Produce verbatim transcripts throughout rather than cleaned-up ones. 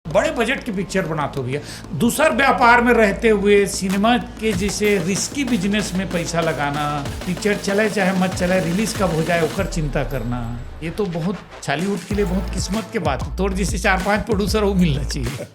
बड़े बजट के पिक्चर बनात हो भैया। दूसर व्यापार में रहते हुए सिनेमा के जैसे रिस्की बिजनेस में पैसा लगाना, पिक्चर चले चाहे मत चले, रिलीज कब हो जाए, ओकर चिंता करना, ये तो बहुत छालीवुड के लिए बहुत किस्मत के बात है। तोर जैसे चार पांच प्रोड्यूसर वो मिलना चाहिए।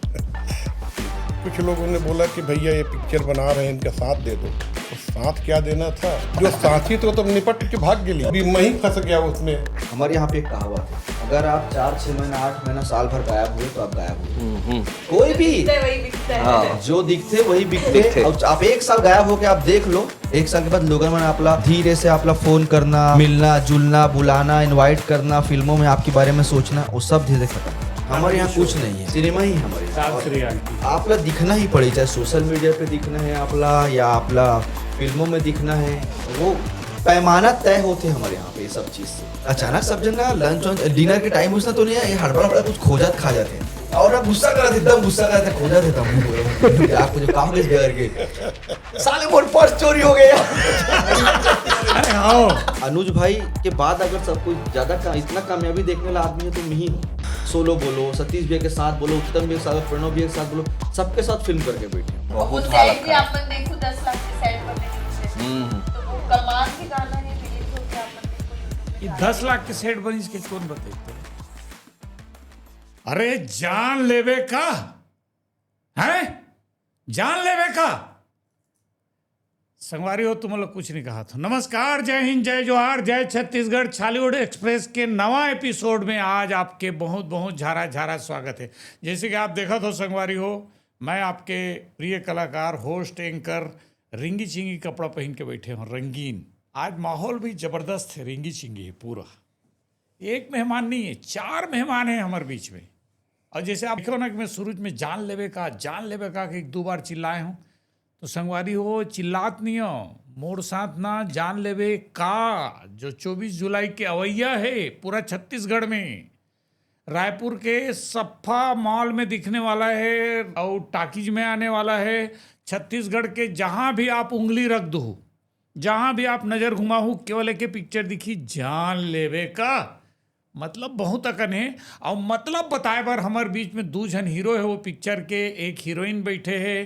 कुछ लोगों ने बोला कि भैया, ये पिक्चर बना रहे हैं, इनका साथ दे दो। तो साथ क्या देना था, जो साथी तो तुम निपट के भाग गेली, अभी मैं ही फंस गया उसमें। हमारे यहाँ पे एक कहावत है, अगर आप चार छः महीना, आठ महीना, साल भर गायब हुए तो आप गायब हुए। कोई भी दिखते वही बिकते हैं। हाँ, जो दिखते वही बिकते। और आप एक साल गायब होके आप देख लो, एक साल के बाद लोगन मन आपला धीरे से आपला फोन करना, मिलना जुलना, बुलाना, इनवाइट करना, फिल्मों में आपके बारे में सोचना, वो सब धीरे खत्म। हमारे यहाँ कुछ नहीं है, सिनेमा ही हमारे यहाँ। सात श्री आठ की। आपला दिखना ही पड़े, चाहे सोशल मीडिया पे दिखना है आपला या आपला फिल्मों में दिखना है, वो पैमाना तय होते हमारे यहाँ पे ये सब चीज से। अचानक सब जन ना लंच वंच, डिनर के टाइम उसना तो नहीं है, ये हड़बड़ा हड़बड़ा कुछ खोजत खा जाते हैं और ना गुस्सा करत, एकदम गुस्सा करत, खोजत है तब आपको जो काम इस घर के साले मोर पर्स चोरी हो गया। अरे आओ। अनुज भाई के बाद अगर सब कोई ज्यादा का, इतना कामयाबी देखने वाला आदमी है तो मैं ही हूँ। सोलो बोलो, सतीश भैया के साथ बोलो, उत्तम भैया के साथ, प्रणव भैया के साथ बोलो, सबके साथ फिल्म करके बैठे। वो सेट भी आप मन देखो, दस लाख के सेट पर रिलीज है। तो वो कमाल के गाना है, रिलीज हो गया, आप मन देखो YouTube पे ये जाके। दस लाख के सेट बनिस के कौन बताई? अरे जान लेबे का है, जान लेबे का। संगवारी हो, तुम लोग कुछ नहीं कहा था। नमस्कार, जय हिंद, जय जोहार, जय छत्तीसगढ़। छालीवुड एक्सप्रेस के नवा एपिसोड में आज आपके बहुत बहुत झारा झारा स्वागत है। जैसे कि आप देखत हो संगवारी हो, मैं आपके प्रिय कलाकार, होस्ट, एंकर रिंगी चिंगी कपड़ा पहन के बैठे हूँ, रंगीन। आज माहौल भी जबरदस्त है, रिंगी चिंगी है पूरा। एक मेहमान नहीं है, चार मेहमान हैं हमारे बीच में। और जैसे आप देखो ना कि मैं शुरू में जान लेबे का, जान लेबे का कि एक दो बार चिल्लाए हूँ, तो संगवारी हो, चिल्लात नहीं हो, मोर साथ ना जान लेबे का, जो चौबीस जुलाई के अवैया है पूरा छत्तीसगढ़ में, रायपुर के सफा मॉल में दिखने वाला है और टॉकीज में आने वाला है। छत्तीसगढ़ के जहाँ भी आप उंगली रख दो, जहाँ भी आप नजर घुमाहू, केवल एक पिक्चर दिखी, जान लेबे का। मतलब बहुत अकन है। और मतलब बताए बर हमर बीच में दू झन हीरो है वो पिक्चर के, एक हीरोइन बैठे है,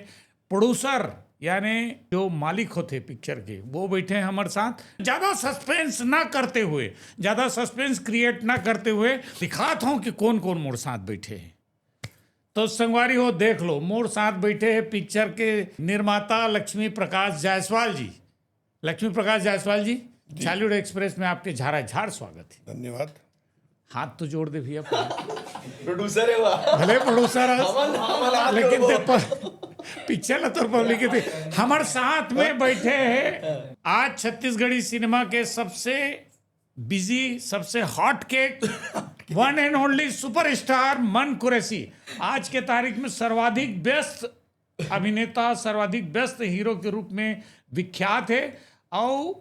प्रोड्यूसर यानी जो मालिक होते पिक्चर के, वो बैठे हैं हमारे साथ। ज्यादा सस्पेंस ना करते हुए, ज्यादा सस्पेंस क्रिएट ना करते हुए दिखात हूँ कि कौन कौन मोर साथ बैठे हैं। तो संगवारी हो, देख लो, मोर साथ बैठे हैं पिक्चर के निर्माता लक्ष्मी प्रकाश जायसवाल जी। लक्ष्मी प्रकाश जायसवाल जी, छालीवुड एक्सप्रेस में आपके झारा झार स्वागत है। धन्यवाद। हाथ तो जोड़ दे भैया। प्रोड्यूसर है वह। भले प्रोड्यूसर है, हमन, हमन हाथ लेकिन जोड़बो। ते प-, पिक्चर ला तोर पब्लिक के थे। हमारे साथ में बैठे हैं आज छत्तीसगढ़ी सिनेमा के सबसे बिजी, सबसे hot cake, one and only superstar मन कुरैशी। आज के तारीख में सर्वाधिक व्यस्त अभिनेता, सर्वाधिक व्यस्त हीरो के रूप में विख्यात है। और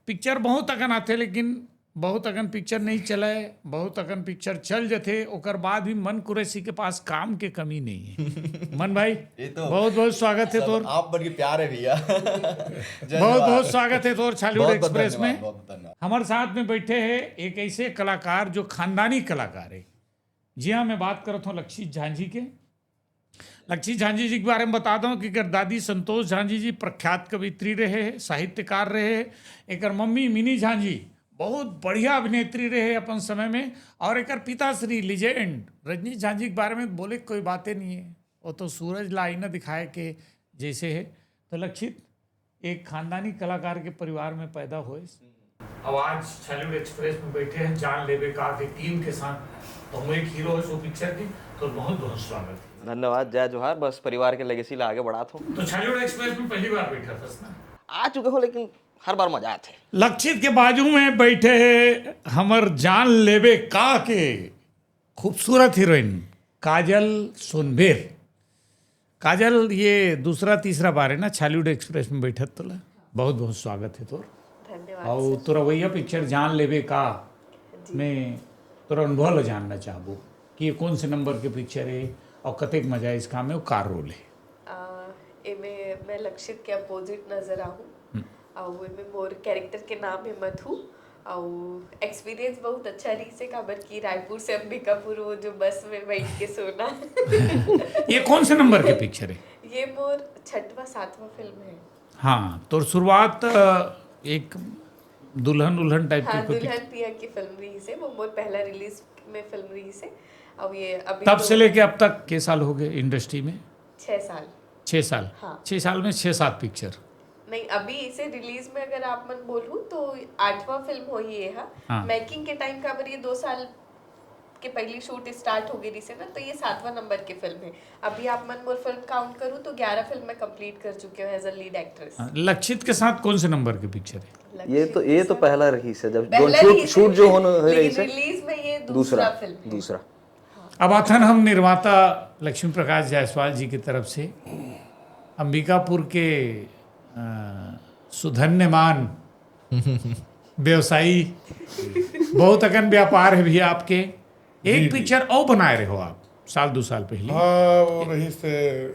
पिक्चर बहुत अकन आथे, लेकिन बहुत अकन पिक्चर नहीं चले, बहुत अकन पिक्चर चल जथे, ओकर बाद भी मन कुरैशी के पास काम के कमी नहीं है। मन भाई, ये तो बहुत बहुत स्वागत है सब तोर। आप बन के प्यार है भैया। जय बहुत जोहार। बहुत स्वागत है तोर छालीवुड बहुत बहुत एक्सप्रेस धन्यवाद, में। बहुत बहुत धन्यवाद। हमारे साथ में बैठे हैं एक ऐसे कलाकार जो खानदानी कलाकार है। जी हाँ, मैं बात करत हूँ लक्षित झांझी के। लक्षित झांझी जी के बारे में बता दूं कि एकर दादी संतोष झांझी जी प्रख्यात कवित्री रहे, साहित्यकार रहे। एकर मम्मी मिनी झांझी बहुत बढ़िया अभिनेत्री रहे अपन समय में। और एकर पिता श्री लीजेंड रजनीश झांझी के बारे में बोले के कोई बातें नहीं है, वो तो सूरज ला आईना दिखाए के जैसे है। तो लक्षित एक खानदानी कलाकार के परिवार में पैदा होइस। अब आज छालीवुड एक्सप्रेस में बैठे हैं जान लेबे का के टीम के साथ। तो हम एक हीरो है सो पिक्चर की, तो बहुत बहुत स्वागत है। धन्यवाद, जय जोहार। बस परिवार के लेगेसी ला आगे बढ़ात हूँ। तो छालीवुड एक्सप्रेस में पहली बार बैठा था ना? आ चुके हो, लेकिन हर बार मजा आते। लक्षित के बाजू में बैठे हैं हमर जान लेबे का के खूबसूरत हीरोइन काजल सोनभेर। काजल, ये दूसरा तीसरा बार है ना छालीवुड एक्सप्रेस में बैठत तोला। बहुत बहुत स्वागत है तोर। धन्यवाद और तोरा वही पिक्चर जान लेबे का में तोरा अनुभव ला जानना चाहबो कि ये कौन से नंबर के पिक्चर है और कतेक मजा है इसका में, और का रोल है? आ, एमे मैं लक्षित के अपोजिट नजर आहूँ। और एमे मोर कैरेक्टर के नाम है मधु। अउ एक्सपीरियंस बहुत अच्छा रहिस हे, काबर कि रायपुर से अंबिकापुर वो जो बस में बैठ के सोना। ये कौन से नंबर के पिक्चर है? ये मोर छठवा सातवां फिल्म है। हाँ, तो शुरुआत अ, एक दुल्हन उल्हन टाइप हाँ, की कोई दुल्हन पिया की फिल्म रहिस हे, वो मोर पहला रिलीज में फिल्म रहिस हे। अब ये अभी तब तो से लेके अब तक के साल हो गए इंडस्ट्री में? छह साल। छः साल। हाँ। छः साल में छः सात पिक्चर। नहीं, अभी इसे रिलीज में अगर आप मन बोलूँ तो आठवां फिल्म होही ये हा। हाँ। मेकिंग के टाइम काबर ये दो साल के पहली शूट स्टार्ट हो गई रहिस हे ना, तो ये सातवां नंबर की फिल्म है। अभी आप मन मोर फिल्म काउंट करूँ तो ग्यारह फिल्म मैं कंप्लीट कर चुकी हूँ एज अ लीड एक्ट्रेस। हाँ, लक्षित के साथ कौन से नंबर के पिक्चर है? ये तो ये तो पहला रहिस हे, जब पहला शूट रहिस शूट हे, जो होने लेकिन रहिस हे, रिलीज में ये दूसरा दूसरा फिल्म है। दूसरा। अब आथन हम निर्माता लक्ष्मी प्रकाश जायसवाल जी की तरफ से अंबिकापुर के अ, सुधन्यमान व्यवसायी, बहुत अकन व्यापार है भैया आपके। एक पिक्चर और बनाए रहे हो आप साल दो साल पहले। हाँ, वो रहिस हे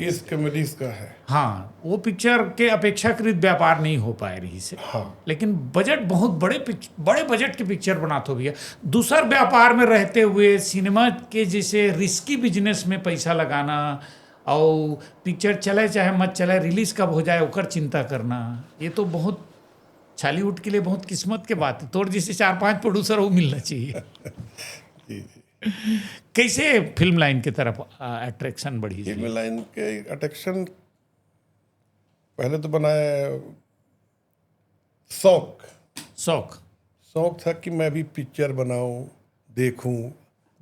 इश्क मरीज का है। हाँ, वो पिक्चर के अपेक्षाकृत व्यापार नहीं हो पाए रहिस हे। हाँ। लेकिन बजट बहुत बड़े पिक्च-, बड़े बजट के पिक्चर बनात हो भैया। दूसर व्यापार में रहते हुए सिनेमा के जैसे रिस्की बिजनेस में पैसा लगाना और पिक्चर चले चाहे मत चले, रिलीज कब हो जाए ओकर चिंता करना, ये तो बहुत छॉलीवुड के लिए बहुत किस्मत के बात है। तोर जैसे चार पांच प्रोड्यूसर वो मिलना चाहिए। जी जी। कैसे फिल्म लाइन की तरफ अट्रैक्शन बढ़ी? फिल्म लाइन के अट्रैक्शन, पहले तो बनाया शौक। शौक। शौक था कि मैं भी पिक्चर बनाऊं, देखूं।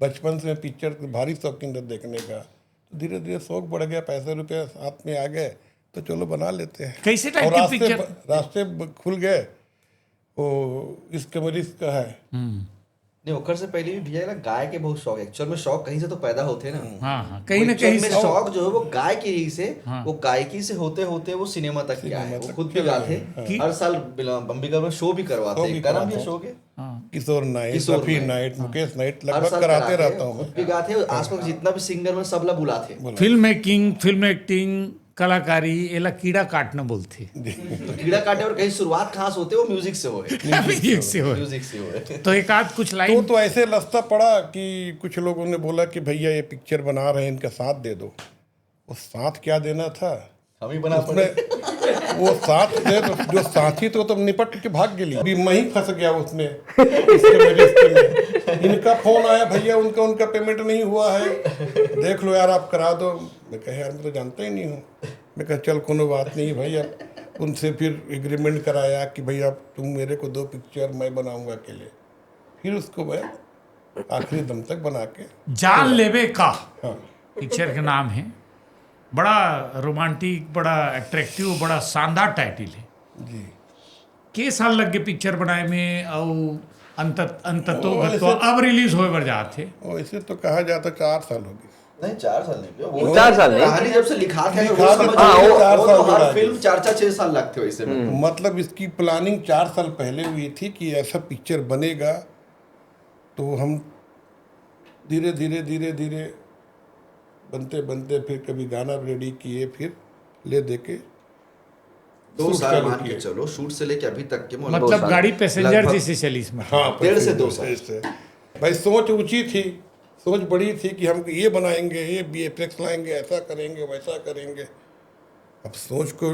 बचपन से मैं पिक्चर के भारी शौकीन था देखने का। तो धीरे धीरे शौक बढ़ गया, पैसे रुपये हाथ में आ गए, तो चलो बना लेते हैं। कैसे टाइप और के रास्ते पिक्चर? ब- रास्ते ब- खुल गए। वो इश्क मरीज का है। हम्म। नहीं, ओकर से पहले भी भैया ना गाय के बहुत शौक। एक्चुअल में शौक कहीं से तो पैदा होते हैं ना। हाँ हाँ, कहीं ना एक्चुअल कहीं में से। शौक जो है वो गाय की रहिस हे। हाँ। वो गायकी से होते होते वो सिनेमा तक क्या है, वो खुद भी गाते हैं। हर साल बिला- अंबिका में शो भी करवाते शो भी हैं। करम करवाते ये हैं। शो के हाँ। Kishore night, Kishore Rafi night. Night, Mukesh night, हर लगभग साल कराते कराते रहता हैं, हूँ खुद मैं। भी गाते हैं। आसपास जितना भी सिंगर में सबला बुलाते हैं। फिल्म मेकिंग, फिल्म एक्टिंग, कलाकारी, एला कीड़ा काटना बोलते। तो कीड़ा काटे और कहीं शुरुआत कहाँ से होते हैं, वो म्यूजिक से होए। म्यूजिक से हो। म्यूजिक से होए। तो एक आध कुछ तो लाइन। तो ऐसे रास्ता पड़ा कि कुछ लोगों ने बोला कि भैया ये पिक्चर बना रहे हैं, इनका साथ दे दो। वो साथ क्या देना था? हम ही बना उसमें वो साथ थे तो जो साथी तो तुम निपट के भाग गेली। अभी मैं ही फंस गया उसमें, इसके वजह से। इनका फोन आया, भैया उनका उनका पेमेंट नहीं हुआ है, देख लो यार, आप करा दो। मैं कहा यार, मैं तो जानता ही नहीं हूँ। मैं कहा चल कोनो बात नहीं भाई। अब उनसे फिर एग्रीमेंट कराया कि भाई अब तुम मेरे को दो पिक्चर, मैं बनाऊंगा अकेले। फिर उसको मैं आखिरी दम तक बना के जान लेबे का हाँ। पिक्चर के नाम है। बड़ा रोमांटिक, बड़ा अट्रैक्टिव, बड़ा शानदार टाइटल है। जी। के साल लग गए पिक्चर बनाए में? और अंत अंततो वो गत्वा ऐसे- अब रिलीज होए बर जात है। वैसे तो कहा जाता चार साल हो गए। नहीं, चार साल नहीं भैया। वो चार साल नहीं। कहानी जब से लिखा था, वो लिखा समझ था, लो, चार वो साल तो हो हर गए। फिल्म चार चार छह साल लगते हो इसे में। मतलब इसकी प्लानिंग चार साल पहले हुई थी कि ऐसा पिक्चर बनेगा, तो हम धीरे धीरे धीरे धीरे बनते बनते फिर कभी गाना रेडी किए, फिर ले दे के दो शूट साल चालू मान के किए। चलो, शूट से लेके अभी तक के मोहन मतलब साल गाड़ी पैसेंजर लगभग जैसी चली इसमें। हाँ, डेढ़ से पैसेंजर दो साल। जैसे। भाई सोच ऊंची थी, सोच बड़ी थी कि हम ये बनाएंगे, ये वीएफएक्स लाएंगे, ऐसा करेंगे, वैसा करेंगे। अब सोच को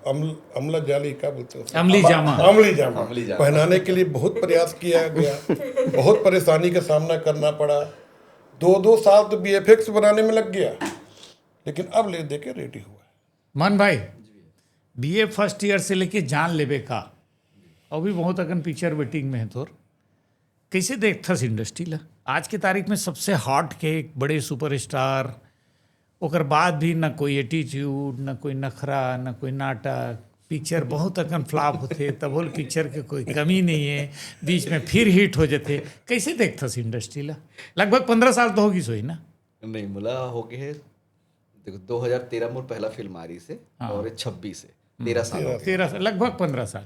अमल अमला जाली क्या बोलते हैं उसको? अमली जामा। अमली जामा अमली जामा। पहनाने के लिए बहुत प्रयास किया गया, बहुत परेशानी का सामना करना पड़ा। दो दो साल तो वीएफएक्स बनाने में लग गया, लेकिन अब ले दे के रेडी हुआ है। मन भाई, बीए फर्स्ट ईयर से लेके जान लेबे का, अभी बहुत अकन पिक्चर वेटिंग में है तोर। कैसे देखथस इंडस्ट्री ला? आज के तारीख में सबसे हॉट के एक बड़े सुपरस्टार, ओकर बाद भी ना कोई एटीट्यूड, ना कोई नखरा, ना कोई नाटक। पिक्चर बहुत अकन फ्लॉप होते, तब बोल पिक्चर के कोई कमी नहीं है, बीच में फिर हिट हो जाते। कैसे देखथस इंडस्ट्री ला? लगभग पंद्रह साल तो होगी सोई ना? नहीं, मोला हो गए है, देखो, दो हज़ार तेरह मोर पहला फिल्म आ रही से हाँ। और छब्बीस से तेरह साल हो गए। तेरह साल, लगभग पंद्रह साल।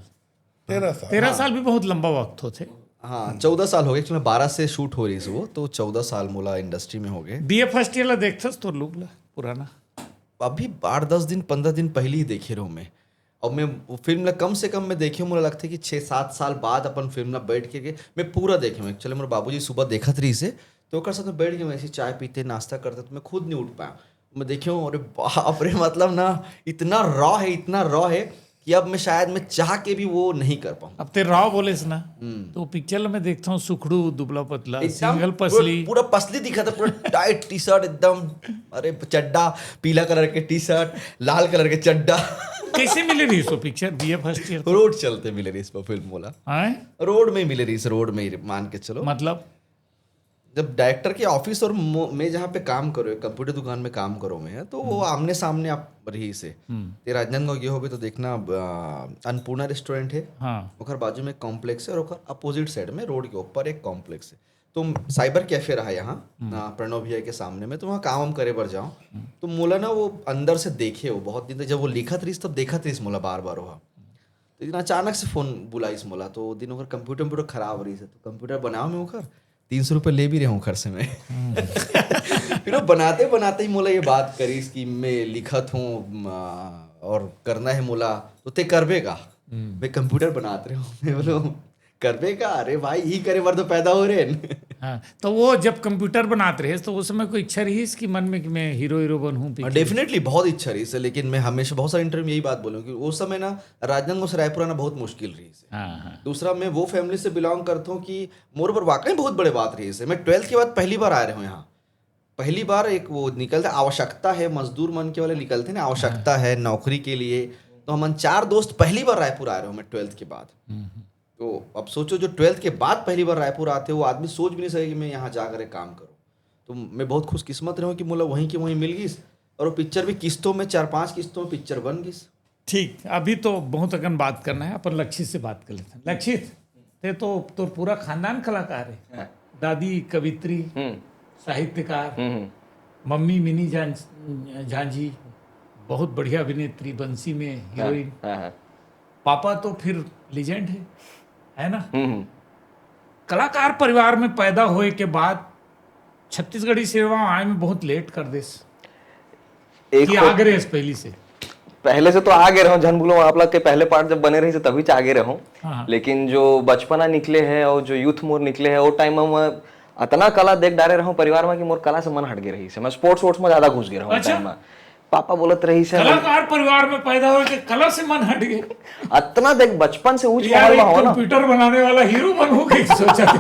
तेरह साल। तेरह साल भी बहुत लंबा वक्त होते। हाँ, चौदह साल हो गए, एक्चुअली बारह से शूट हो रही से वो, तो चौदह साल मोला इंडस्ट्री में हो गए। बीए फर्स्ट ईयर ला देखथस तोर लोग ला पुराना? अभी आठ दस दिन, पंद्रह दिन पहले ही देखे रहो मैं, और मैं वो फिल्म ला कम से कम मैं देखे हूँ, मोला लगथे कि छः सात साल बाद अपन फिल्म ला बैठ के, के मैं पूरा देखे हूँ। एक्चुअली मोर बाबूजी सुबह देखत रहिस हे, तो ओकर साथ में बैठ के मैं ऐसी चाय पीते, नाश्ता करते, तो मैं खुद नहीं उठ पाया। मैं देखे हूँ, अरे बाप रे, मतलब ना, इतना रॉ है, इतना रॉ है कि अब मैं शायद मैं चाह के भी वो नहीं कर पाऊँ। अब ते रॉ बोलेस ना, हम्म। तो पिक्चर में देखता हूँ सुखड़ू, दुबला पतला, एकदम सिंगल पूरा- पसली। पूरा पसली दिखा था, पूरा टाइट टी शर्ट एकदम, अरे चड्डा, पीला कलर के टी शर्ट, लाल कलर के चड्डा। कैसे मिले रहिस वो picture, BA first year? Road चलते मिले रहिस वो फिल्म, मोला हाँ, रोड में ही मिले रहिस, रोड में ही, मान के चलो। मतलब जब डायरेक्टर के ऑफिस और मो- मैं जहाँ पे काम करो, कंप्यूटर दुकान में काम करो मैं, तो वो आमने सामने आप रहिस हे। हम्म, ते राजनांदगांव गए होगे तो देखना, अ, अन्नपूर्णा रेस्टोरेंट है, हाँ, ओकर बाजू में कॉम्प्लेक्स है और ओकर अपोजिट साइड में, रोड के ऊपर एक कॉम्प्लेक्स है। तो साइबर कैफे रहा यहाँ, अ, प्रणव भैया के सामने में, तो वहाँ काम वाम करे बर जाओ। तो मोला ना वो अंदर से देखे, वो बहुत दिन तक जब वो लिखत रहिस, तब देखत रहिस मोला बार बार वहाँ। तो इतना अचानक से फोन बुलाइस मोला, तो वो दिन ओकर कंप्यूटर, कंप्यूटर खराब रहिस, तो कंप्यूटर बनाओ मैं ओकर तीन सौ रुपये ले भी रहे हूँ घर से मैं। फिर वो बनाते बनाते ही मोला ये बात करिस कि मैं लिखत हूँ, म, और करना है मोला, तो ते करबे का? मैं कंप्यूटर बनात रहे हूँ। मैं बोलो, करबे का? अरे भाई, ई करे बर तो पैदा हो रहे हैं। हाँ। तो वो जब कंप्यूटर बनात रहे, तो उस समय कोई इच्छा रहिस कि मन में कि मैं हीरो हीरो बनूं पिक्चर? डेफिनेटली बहुत इच्छा रहिस हे, लेकिन मैं हमेशा बहुत सारे इंटरव्यू में यही बात बोलूँ कि उस समय ना राजनांदगांव से रायपुर आना बहुत मुश्किल रहिस हे। हाँ, हाँ। दूसरा, मैं वो फैमिली से बिलोंग करता हूँ कि मोर ऊपर वाकई बहुत बड़े बात रहिस हे। मैं ट्वेल्थ के बाद पहली बार आ रहे हूँ यहाँ। पहली बार एक वो निकलता, आवश्यकता है, मजदूर मन के वाले निकलते ना, आवश्यकता है नौकरी के लिए। तो हमन चार दोस्त पहली बार रायपुर आ रहे हो मैं ट्वेल्थ के बाद। हम्म, हम्म। तो अब सोचो, जो ट्वेल्थ के बाद पहली बार रायपुर आते हो, वो आदमी सोच भी नहीं सके कि मैं यहाँ जाकर एक काम करूँ। तो मैं बहुत खुशकिस्मत रहे हूँ कि मोला वहीं के वहीं मिल गिस, और वो पिक्चर भी किस्तों में, चार पांच किस्तों में पिक्चर बन गिस। ठीक, अभी तो बहुत अकन बात करना है, अपन लक्षित से बात कर लेते हैं। लक्षित, ते तो, तोर पूरा खानदान कलाकार है। हाँ। दादी कवित्री, हम्म, साहित्यकार, हम्म, हम्म। मम्मी मिनी जान-, झांझी, बहुत बढ़िया अभिनेत्री, बंसी में हीरोइन। हाँ, हाँ। पापा तो फिर लीजेंड है, है ना? हम्म, हम्म। कलाकार परिवार में पैदा होए के बाद छत्तीसगढ़ी सिनेमा आए में बहुत लेट कर देस। एक कि हो- आ गए इस पहली से। पहले से तो आ गए रहूँ, झन भूलो आप लोग के पहले पार्ट जब बने रहिस तभी च आ गए रहूँ। हाँ। लेकिन जो बचपना निकले है और जो यूथ मोर निकले है, वो टाइम में मैं अतना कला देख डारे रहूँ परिवार में कि मोर कला से मन हट गए रहिस। मैं स्पोर्ट्स वोर्ट्स में ज्यादा घुस गए रहूँ अच्छा। टाइम में। पापा बोलत रहिस है, कलाकार परिवार में पैदा होए के कला से मन हट गए। अतना देख बचपन से उस यार, माहौल एक में हो ना। कंप्यूटर बनाने वाला हीरो बनूं कि सोचा था।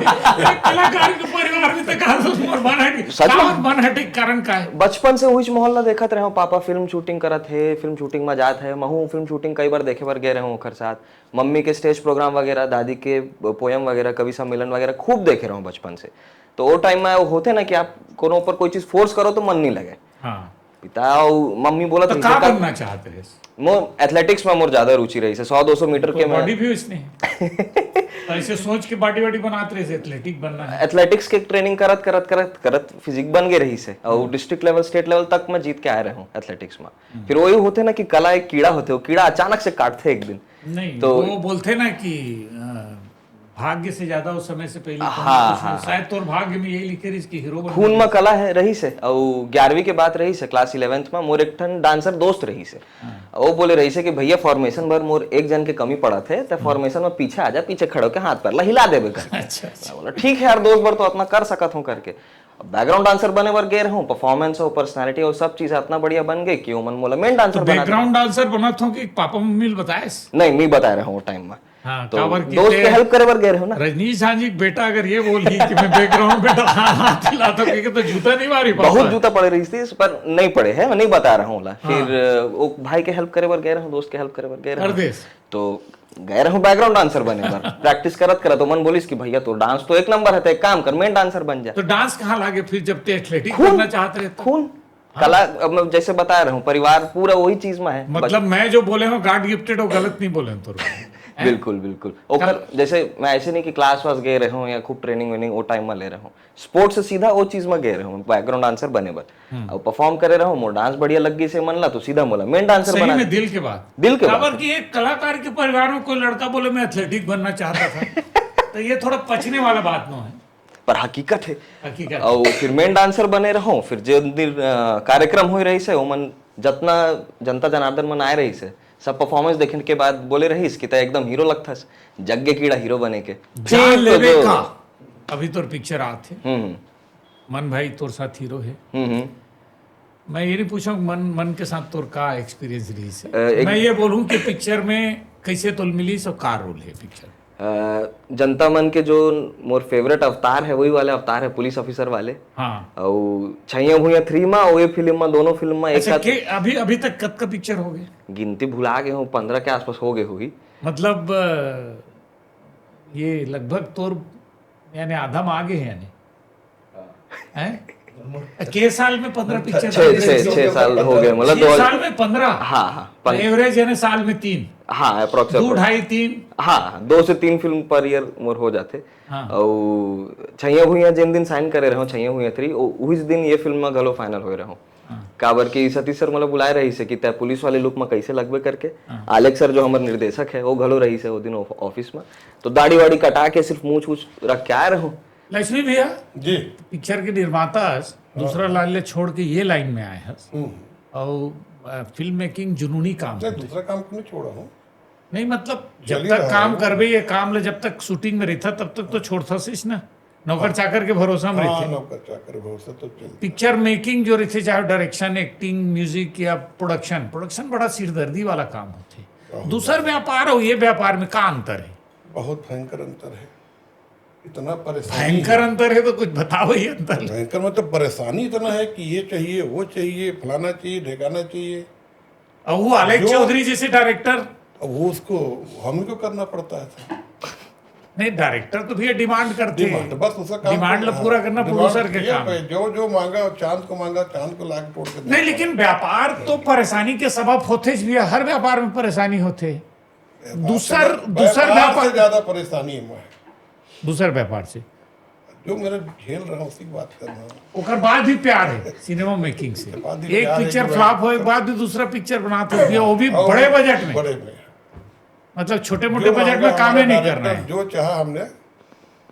एक कलाकार के परिवार में तो कहा से मन हट गए। सच का में? मन हटे के कारण का है? बचपन से उहिच माहौल ला देखत रहे हो, पापा फिल्म शूटिंग करत हे, फिल्म शूटिंग में जात हे, महू फिल्म शूटिंग कई बार देखे बर गए रहे हूँ ओकर साथ। मम्मी के स्टेज प्रोग्राम वगैरह, दादी के पोयम वगैरह, कवि सम्मेलन वगैरह खूब देखे रहे हूँ बचपन से। तो वो टाइम में होथे ना कि आप कोनो ऊपर कोई चीज फोर्स करो तो मन नहीं लगे। हाँ। पिता और मम्मी बोलत तो रहिस का हे, "का-" बनना चाहते हैं? मोर एथलेटिक्स में मोर ज्यादा रुचि रहिस हे, सौ दो सौ मीटर के में। बॉडी भी इसने तो ऐसे सोच के बॉडी वॉडी बनाते रहे, एथलेटिक बनना है। एथलेटिक्स के ट्रेनिंग करत करत करत करत फिजिक बन गए रहिस हे और डिस्ट्रिक्ट लेवल, स्टेट लेवल तक मैं जीत के आए रहे हूँ एथलेटिक्स में। फिर वही होथे ना कि कला एक कीड़ा होथे, वो कीड़ा अचानक से काटथे एक दिन। नहीं, तो वो बोलते ना कि अ, भाग्य से ज्यादा उस समय से पहले कौन हाँ, कुछ हाँ, नहीं। शायद तोर भाग्य में यही लिखे रहिस कि हीरो बनना खून है। में कला है रहिस हे और ग्यारहवीं के बात रहिस हे, क्लास इलेवेंथ में मोर एक ठन डांसर दोस्त रहिस हे। वो बोले रहिस हे कि भैया, फॉर्मेशन बर मोर एक जन के कमी पड़त हे, तो फॉर्मेशन में पीछे आ जा, पीछे खड़े होके हाथ पैर ला हिला देबे कर। अच्छा, अच्छा। मैं बोला, "ठीक है यार, दोस्त बर तो अतना कर सकत हूँ," करके। अब बैकग्राउंड डांसर बने बर गए रहूँ, परफॉर्मेंस और पर्सनालिटी और सब चीज अतना बढ़िया बन गई कि वो मन मोला मेन डांसर तो बना दे। बैकग्राउंड डांसर बनत हो कि पापा मम्मी ने बताए? नहीं, नहीं बताए रहे हूँ वो टाइम में। हाँ, तो काबर की दोस्त ते- के हेल्प करे बर गए रहे हो ना। रजनीश झांझी के बेटा अगर ये बोल ही कि मैं बैकग्राउंड में हाथ हिलाता हूँ, तो झूठा नहीं मारी पापा। बहुत जूता पड़े रहिस हे, पर नहीं पड़े हे, मैं नहीं बता रहा हूँ ला। हाँ। फिर अ, वो भाई के हेल्प करे बर गए रहे हूँ, दोस्त के हेल्प करे बर गए रहे कर हूँ। देस। तो गए रहे हूँ बैकग्राउंड डांसर बने बर। प्रैक्टिस करत करत मन बोलिस कि भैया, तो डांस तो एक नंबर है, तो एक काम कर, मेन डांसर बन जा। तो डांस कहाँ लागे फिर, जब ते एथलेटिक खून, बनना चाहते रहे तो? खून, कला। अब मैं जैसे बता रहा हूँ, परिवार पूरा वही चीज में है। मतलब मैं जो बोले हूँ, गॉड गिफ्टेड, वो गलत नहीं बोले हूँ तोर को। बिल्कुल, बिल्कुल। ओकर जैसे मैं ऐसे नहीं कि क्लास वास गए रहे हूँ या खूब ट्रेनिंग वेनिंग वो टाइम में ले रहे हूँ, स्पोर्ट्स से सीधा वो चीज में गए रहे हूँ, बैकग्राउंड डांसर बने बर। अब परफॉर्म करे रहे हूँ, मोर डांस बढ़िया लग गई से मन ला, तो सीधा मोला मेन डांसर सही बना में, दे। दिल के बात। दिल के काबर बात। कि एक कलाकार के परिवार में कोई लड़का बोले, "मैं एथलेटिक बनना चाहता था," तो ये थोड़ा पचने वाला बात नो है। पर हकीकत है। हकीकत। और फिर मेन डांसर बने रहो, फिर जे दिन अ, कार्यक्रम हो रहिस हे, ओमन जतना जनता जनार्दन मन आए रहिस हे, सब परफॉर्मेंस देखे के बाद बोले रहिस कि "तै एकदम हीरो लगथस, जग गे कीड़ा हीरो बने के।" जान ठीक तो लेबे जो- का अभी तोर पिक्चर आत हे। हम्म, मन भाई तोर साथ हीरो हे। हम्म, हम्म। मैं ये नहीं पूछूं मन मन के साथ तोर का एक्सपीरियंस रहिस हे। अ, एक- मैं ये बोलूं कि पिक्चर में कैसे तोल मिलिस और का रोल हे पिक्चर? अ, जनता मन के जो मोर फेवरेट अवतार हे, वही वाले अवतार हे, पुलिस ऑफिसर वाले। हाँ। अउ छैया भुइया थ्री मा, अउ ये फिल्म मा, दोनों फिल्म मा एक अच्छा, साथ। के अभी अभी तक कतका पिक्चर हो गए? गिनती भुला गे हूँ, पंद्रह के आसपास हो गए होही। मतलब अ, ये लगभग तोर यानी आधा में आगे है यानी, हैं? के साल में पंद्रह पिक्चर? छः छः छः साल हो गए, मतलब छह दो। साल में पंद्रह? हाँ, हाँ, पं- एवरेज यानी साल में तीन, हाँ, अप्रोक्स। दो ढाई तीन। हाँ, दो से तीन फिल्म पर ईयर मोर हो जाथे। हाँ। अउ छैया भुइया जिन दिन साइन करे रहूँ, छैया भुइया थ्री, उही दिन ये फिल्म में घलो फाइनल होए रहूँ। हाँ। काबर कि सतीश सर मोला बुलाए रहिस हे कि "तै पुलिस वाले लुक में कैसे लगबे" करके। हाँ। आलेख सर जो हमर निर्देशक हे, वो घलो रहिस हे वो दिन ऑफ-, ऑफिस में, तो दाढ़ी वाड़ी कटा के सिर्फ मूछ वूछ रख के आए रहूँ। लक्ष्मी भैया, जी। पिक्चर के निर्माता अस, दूसरा लाइन ले छोड़ के ये लाइन में आए हस। हम्म। और अ, फिल्म मेकिंग जुनूनी काम नहीं, होथे। दूसरा काम को नहीं छोड़ा हूँ। नहीं, मतलब जब चल ही तक रहा काम है। करबे, ये काम ले जब तक शूटिंग में रहता तब तक तो छोड़थस ना, नौकर चाकर के भरोसा में हाँ, रहते। नौकर चाकर भरोसा तो चल। पिक्चर मेकिंग जो रहते, चाहे डायरेक्शन, एक्टिंग, म्यूजिक या प्रोडक्शन, प्रोडक्शन बड़ा सिरदर्दी वाला काम होथे। दूसर व्यापार और ये व्यापार में का अंतर है? बहुत भयंकर अंतर है। इतना परेशानी भयंकर अंतर है तो कुछ बताओ ही अंतर। भयंकर मतलब परेशानी इतना है कि ये चाहिए, वो चाहिए, फलाना चाहिए, ढेकाना चाहिए। और वो आलेख जो- चौधरी जैसे डायरेक्टर, अब वो उसको हम ही को करना पड़ता है। नहीं, डायरेक्टर तो भैया डिमांड करते डिमांड, हैं। बस उसका काम डिमांड करना ला पूरा है। करना डिमांड प्रोड्यूसर के किया काम। पे, जो जो मांगा, चांद को मांगा, चांद को लाके तोड़ के दिया। नहीं, लेकिन व्यापार तो परेशानी के सबब होते भैया, हर व्यापार में परेशानी होते। व्यापार दूसर- से- दूसर व्यापार व्यापार- से ज्यादा परेशानी है मैं। दूसर व्यापार से जो मेरा झेल रहा हूँ, उसकी बात कर रहा हूँ। ओकर बाद भी प्यार है सिनेमा मेकिंग से। बाद भी एक प्यार है पिक्चर कि फ्लॉप होए के बाद भी दूसरा पिक्चर बनाते हो भैया, वो भी और बड़े बजट में। बड़े में। मतलब छोटे मोटे जो बजट मांगा में कामे हमारा नहीं डायरेक्टर, करना है। जो चाहा हमने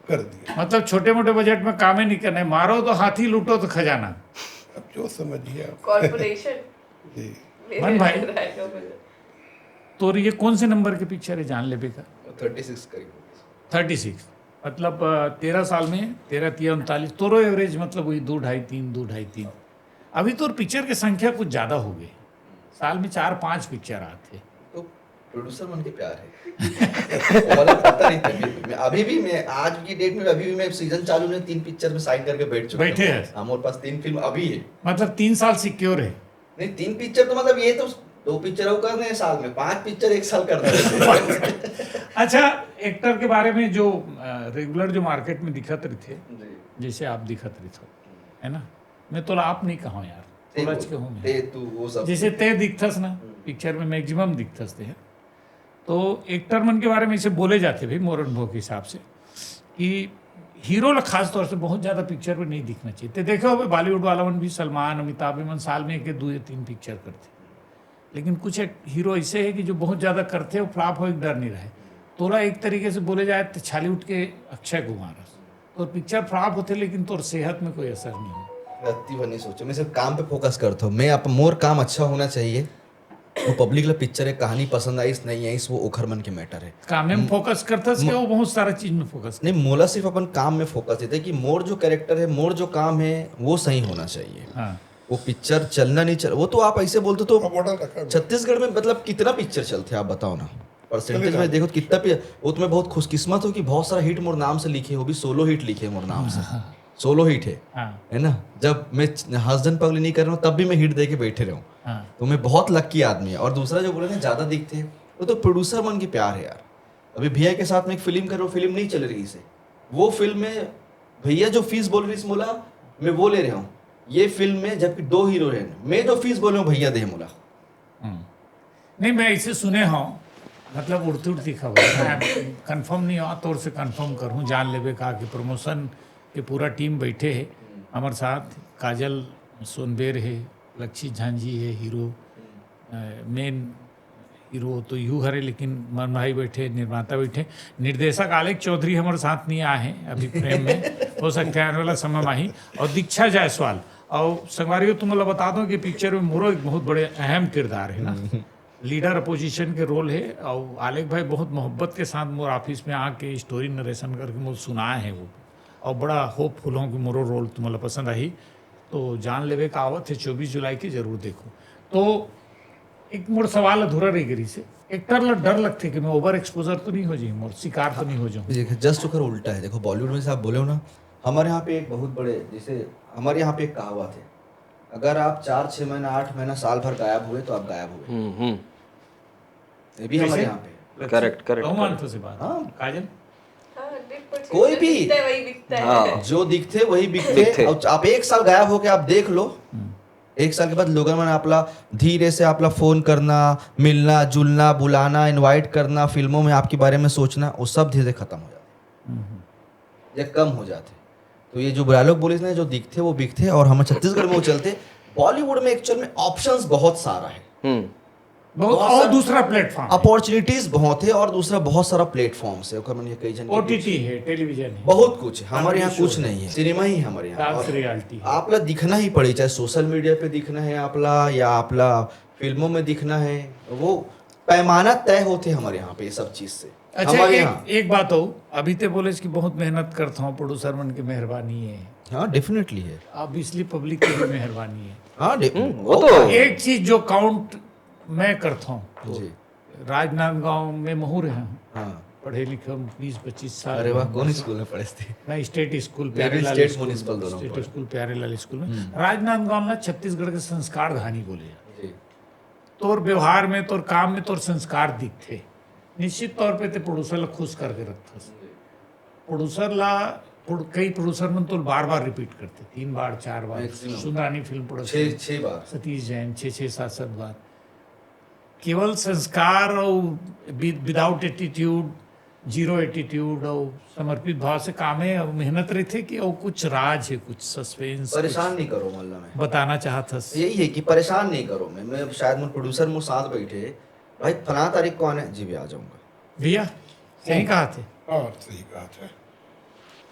कर दिया। मतलब छोटे मोटे बजट में कामे नहीं करना है, मारो तो हाथी, लूटो तो खजाना। अब जो समझिए आप। कॉर्पोरेशन। जी। मन भाई। तोर ये कौन से नंबर के पिक्चर है जान लेबे का? थर्टी सिक्स करीब हो गया। Thirty six. मतलब अ, तेरह साल में तेरह तिया उनतालीस, तोरो एवरेज मतलब वही दो ढाई तीन, दो ढाई तीन। अभी तोर पिक्चर के संख्या कुछ ज्यादा हो गई, साल में चार पांच पिक्चर आते। तो प्रोड्यूसर मन के प्यार है। वो वाला पता नहीं था। मैं अभी भी, मैं आज की डेट में अभी भी मैं सीजन चालू में तीन पिक्चर में साइन करके बैठ चुका बैठे हूँ। हैं। हाँ, मोर पास तीन फिल्म अभी है। मतलब तीन साल सिक्योर है। नहीं, तीन पिक्चर तो मतलब ये तो दो पिक्चर वो करने हैं साल में, पांच पिक्चर एक साल करना है। अच्छा, एक्टर के बारे में जो रेगुलर जो मार्केट में दिखत रहिथे, जी। जैसे आप दिखत रहिथे, है ना, मैं तोला आप नहीं कहूँ यार, ते तोला वो- कहूँ मैं। ते तू वो सब जैसे ते दिखथस ना, पिक्चर में मैक्सिमम दिखथस ते, तो एक्टर मन के बारे में इसे बोले जाते भाई, मोर अनुभव के हिसाब से, कि हीरो ला खास तौर से बहुत ज्यादा पिक्चर में नहीं दिखना चाहिए। ते देखे होबे बॉलीवुड वाला मन भी, सलमान, अमिताभ, मन साल में एक, दो या तीन पिक्चर करते, लेकिन कुछ एक हीरो ऐसे है कि जो बहुत ज्यादा करते हो, फ्लॉप हो, एक डर नहीं रहे। तोला एक तरीके से बोले जाए तो छॉलीवुड के अक्षय कुमार है। तो पिक्चर फ्लॉप होते, लेकिन तोर सेहत में कोई असर नहीं हो। रत्ती भर नहीं सोचे, मैं सिर्फ काम पे फोकस करता हूँ। मैं आप, मोर काम अच्छा होना चाहिए। वो पब्लिक ला पिक्चर एक कहानी पसंद आइस नहीं आइस, वो ओखर मन के मैटर है। काम में फोकस करता है, वो बहुत सारा चीज में फोकस। नहीं, मोला सिर्फ अपन काम में फोकस देते कि मोर जो कैरेक्टर है, मोर जो काम है, वो सही होना चाहिए। हाँ। वो पिक्चर चलना नहीं चल, वो तो आप ऐसे बोलते तो अब मॉडल रखा है। छत्तीसगढ़ में मतलब कितना पिक्चर चलते हैं, आप बताओ ना, परसेंटेज चलेगा। में देखो कितना पि-, वो तो मैं बहुत खुशकिस्मत हूँ कि बहुत सारा हिट मोर नाम से लिखे हो, भी सोलो हिट लिखे मोर नाम से। सोलो हिट है, हाँ। है ना? जब मैं हंस धन पगली नहीं कर रहा हूँ, तब भी मैं हिट दे के बैठे रहूँ। हाँ। तो मैं बहुत लकी आदमी है। और दूसरा जो बोले ना, ज्यादा दिखते हैं, वो तो प्रोड्यूसर मन की प्यार है यार। अभी भैया के साथ में एक फिल्म कर रहा हूँ, फिल्म नहीं चल रही से, वो फिल्म में भैया जो फीस बोल रही मोला, मैं वो ले रहा हूँ ये फिल्म में, जबकि दो हीरो हैं, मैं जो फीस बोल रहा हूँ भैया दे मोला। हम्म। नहीं, मैं इसे सुने हूँ, मतलब उड़ती उड़ती खबर, मैं कंफर्म नहीं हुआ, तोर से कंफर्म करूँ, जान लेबे का कि प्रमोशन के पूरा टीम बैठे है हमारे साथ, काजल सोनबेर है, लक्षित झांझी है हीरो, मेन हीरो तो यू हरे, लेकिन मन भाई बैठे, निर्माता बैठे, निर्देशक आलेख चौधरी हमारे साथ नहीं आए हैं अभी फ्रेम में, हो सकता है आने वाला समय में ही। और दीक्षा जायसवाल, और संगवारी हो, तुम लोग बता दो कि पिक्चर में मोरो एक बहुत बड़े अहम किरदार है ना। लीडर अपोजिशन के रोल हे। और आलेख भाई बहुत मोहब्बत के साथ मोर ऑफिस में आके स्टोरी नरेशन करके मोर सुनाए हे वो, और बड़ा होपफुल हूँ कि मोरो रोल तुम्हारा पसंद आही। तो जान लेवे का आवत है चौबीस जुलाई के, जरूर देखो। तो एक मोर सवाल अधूरा रह गई से, एक्टर ला डर लगते कि मैं ओवर एक्सपोजर तो नहीं हो जाऊँ, मोर शिकार तो नहीं हो जाऊँ? देखिए, जस्ट ओकर उल्टा है। देखो, बॉलीवुड में से आप बोले हो ना, हमारे यहाँ पे एक बहुत बड़े, जैसे हमारे यहाँ पे एक कहावत है, अगर आप चार छः महीना, आठ महीना, साल भर गायब हुए तो आप गायब हुए। हम्म हम्म ये भी हमारे कैसे? यहाँ पे। करेक्ट करेक्ट कहूँ मानतो से बात। हाँ। काजल, हाँ, हंड्रेड परसेंट। कोई जो भी। दिखता है, वही बिकता है। हाँ। जो दिखते वही बिकते। बिकते। और आप एक साल गायब होके आप देख लो, एक साल के बाद लोगन मन आपला धीरे से आपला फोन करना, मिलना जुलना, बुलाना, इनवाइट करना, फिल्मों में आपके बारे में सोचना, वो सब धीरे से खत्म हो जाते, या कम हो जाते। तो ये जो बुरा लोग बोलिस ना, जो दिखते वो बिकते, और हम छत्तीसगढ़ में वो चलते। बॉलीवुड में एक्चुअल में ऑप्शंस बहुत सारा है, हम्म बहुत, बहुत और सारा- दूसरा प्लेटफॉर्म, अपॉर्चुनिटीज बहुत है, और दूसरा बहुत सारा प्लेटफॉर्म्स है, ओकर मन ये कई जन के ओटीटी है, टेलीविजन है, बहुत कुछ है। हमारे यहाँ Comedy show कुछ है। नहीं है, सिनेमा ही हमारे यहाँ। डांस और रियलिटी है। आपला दिखना ही पड़ी, चाहे सोशल मीडिया पे दिखना है आपला, या आपला फिल्मों में दिखना है, वो पैमाना तय होते हमारे यहाँ पे ये सब चीज से। अच्छा, हमारे एक, यहाँ एक बात हो, अभी ते बोले कि बहुत मेहनत करता हूँ, प्रोड्यूसर मन की मेहरबानी है, हाँ, डेफिनेटली है। ऑब्वियसली पब्लिक की भी मेहरबानी है। हाँ, डे- हम्म, वो तो एक चीज जो काउंट मैं करता हूँ, तो जी। राजनांदगांव में महू रहे हूँ, हाँ। पढ़े लिखे हूँ बीस पच्चीस साल। अरे वाह, कौन स्कूल में पढ़े थे? मैं स्टेट स्कूल मैं भी प्यारेलाल स्टेट स्कूल, म्युनिसिपल दोनों स्टेट पढ़े। स्कूल प्यारेलाल स्कूल में। राजनांदगांव ना छत्तीसगढ़ के संस्कार धानी बोले जाते। जी। तोर व्यवहार में, तोर काम में, तोर संस्कार दिखते। निश्चित तौर पे ते प्रोड्यूसर ला खुश करके रखथस। प्रोड्यूसर ला प्रो-, कई प्रोड्यूसर मन तो बार बार रिपीट करते, तीन बार, चार बार। Maximum। सुंदरानी फिल्म छः प्रोडक्शन, छः बार। सतीश जैन छः छः सात सात बार। केवल संस्कार और विदाउट एटीट्यूड, जीरो एटीट्यूड और समर्पित भाव से काम है और मेहनत रहिथे कि वो कुछ राज है, कुछ सस्पेंस? परेशान नहीं करो, मोहल्ला में। बताना चाहत हस? यही है कि परेशान नहीं करो। मैं मैं शायद मोर प्रोड्यूसर मोर साथ बैठे, "भाई, फलाना तारीख को आना है।" "जी भैया, आ जाऊंगा।" भैया, सही कहा थे। हाँ, सही कहा थे,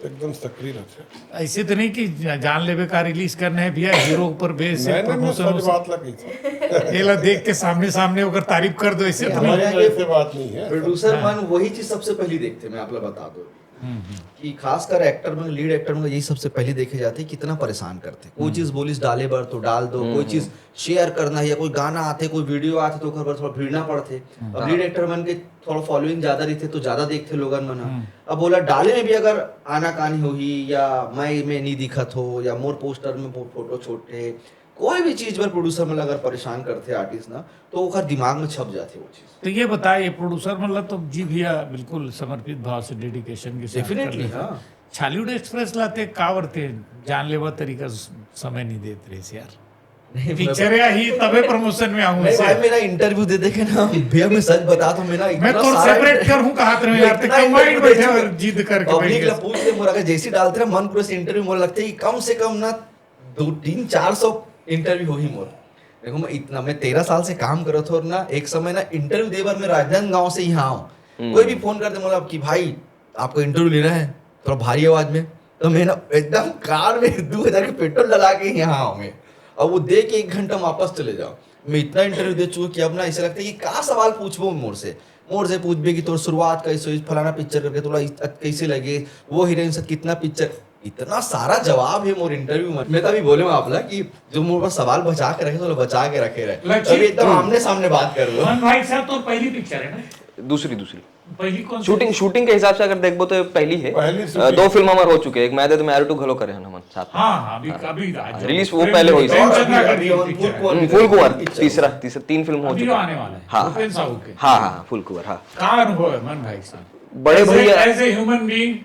एकदम सक्रिय रहते। ऐसे तो नहीं कि जा- जान लेवे का रिलीज करना है भैया, हीरो ऊपर बेस से मैंने मैं प्रमोशन हो सच सक- बात लगी थी। ये ला देख के सामने सामने ओकर तारीफ कर दो, ऐसे तो हमारे नहीं। यहाँ के ऐसे बात नहीं है। प्रोड्यूसर हाँ। मन वही चीज सबसे पहली देखते, मैं आपला बता दो कि खासकर एक्टर मन, लीड एक्टर मन यही सबसे पहले देखे जाते हैं, कितना परेशान करते। कोई चीज बोलिस डाले बर तो डाल दो, कोई चीज शेयर करना है, या कोई गाना आते, कोई वीडियो आते तो ओकर बर थोड़ा भिड़ना पड़ते। अब लीड एक्टर मन के थोड़ा फॉलोइंग ज्यादा रहिथे तो ज्यादा देखथे लोगन मन ह। अब ओला डाले में भी अगर आनाकानी होही, या मैं में नहीं दिखत हो, या मोर पोस्टर में फो-, फोटो छोटे, कोई भी चीज बर प्रोड्यूसर मन अगर परेशान करथे आर्टिस्ट ना, तो ओकर दिमाग में छप जाथे वो चीज। तो ये बताए, ये प्रोड्यूसर मतलब तो जी भैया बिल्कुल समर्पित भाव से, डेडिकेशन के साथ कर डेफिनेटली, लेते हैं। हाँ। छॉलीवुड एक्सप्रेस लाते का वरते जान लेवा तरीका स-, समय नहीं देते रहे यार। नहीं, मैं- पिक्चर या ही तबे प्रमोशन में आऊँ नहीं से। भाई, मेरा इंटरव्यू दे देखे ना भैया, मैं सच बता तो मेरा मैं इतना तो सारा सेपरेट inter- कर हूँ कहा रहे मैं यार, तो इतना कंबाइंड interview बैठे दे और चुके। जिद करके पब्लिक बैठ ला गए। पूछ ले मोर, अगर जैसी डालते ना मन पूरा से इंटरव्यू मोर लगते कि कम से कम ना दो तीन चार सौ इंटरव्यू होही मोर। देखो, मैं इतना, मैं तेरह साल से काम करत हो ना, एक समय ना इंटरव्यू दे बर मैं राजनांदगांव से यहाँ आऊँ, कोई भी फोन कर दे मतलब कि भाई आपको इंटरव्यू लेना है थोड़ा भारी आवाज में, तो मैं ना एकदम कार में दो हजार के पेट्रोल डला के यहाँ आऊँ मैं, और वो दे के एक घंटा में वापस चले जाओ। मैं इतना इंटरव्यू दे चुका कि अब ना ऐसे लगता है कि का सवाल पूछबो मोर से, मोर से पूछबे कि तोर शुरुआत कैसे हुई, फलाना पिक्चर करके तोला इत-, कैसे लगे, वो हीरोइन से कितना पिक्चर, इतना सारा जवाब है मोर इंटरव्यू में। मैं तो अभी बोले हूँ आपला कि जो मोर पास सवाल बचा के रखे, तो बचा के रखे रहे। लक्षित। अभी एकदम आमने सामने बात कर लो। मन भाई साहब, तो पहली पिक्चर है ना? दूसरी दूसरी पहली कौन सी? शूटिंग शूटिंग के हिसाब से अगर देखबो तो पहली है। पहली अ, शूटिंग। दो फिल्म हमार हो चुके हैं, एक मैं दे तो मैं टू घलो करे हन हमन साथ में। हाँ हाँ, अभी अभी आज रिलीज वो पहले हुई थी। प्रेमचंद अभी अग्रवाल अभी की हम पिक्चर। फुल हम्म, फुल कुंवर तीसरा तीसरा तीन फिल्म हो अभी चुके तो हैं। आने वाला है, हाँ। भूपेन साहू के। हाँ हाँ, फुल कुंवर, हाँ। का अनुभव है मन भाई साहब? बड़े भैया as a human being,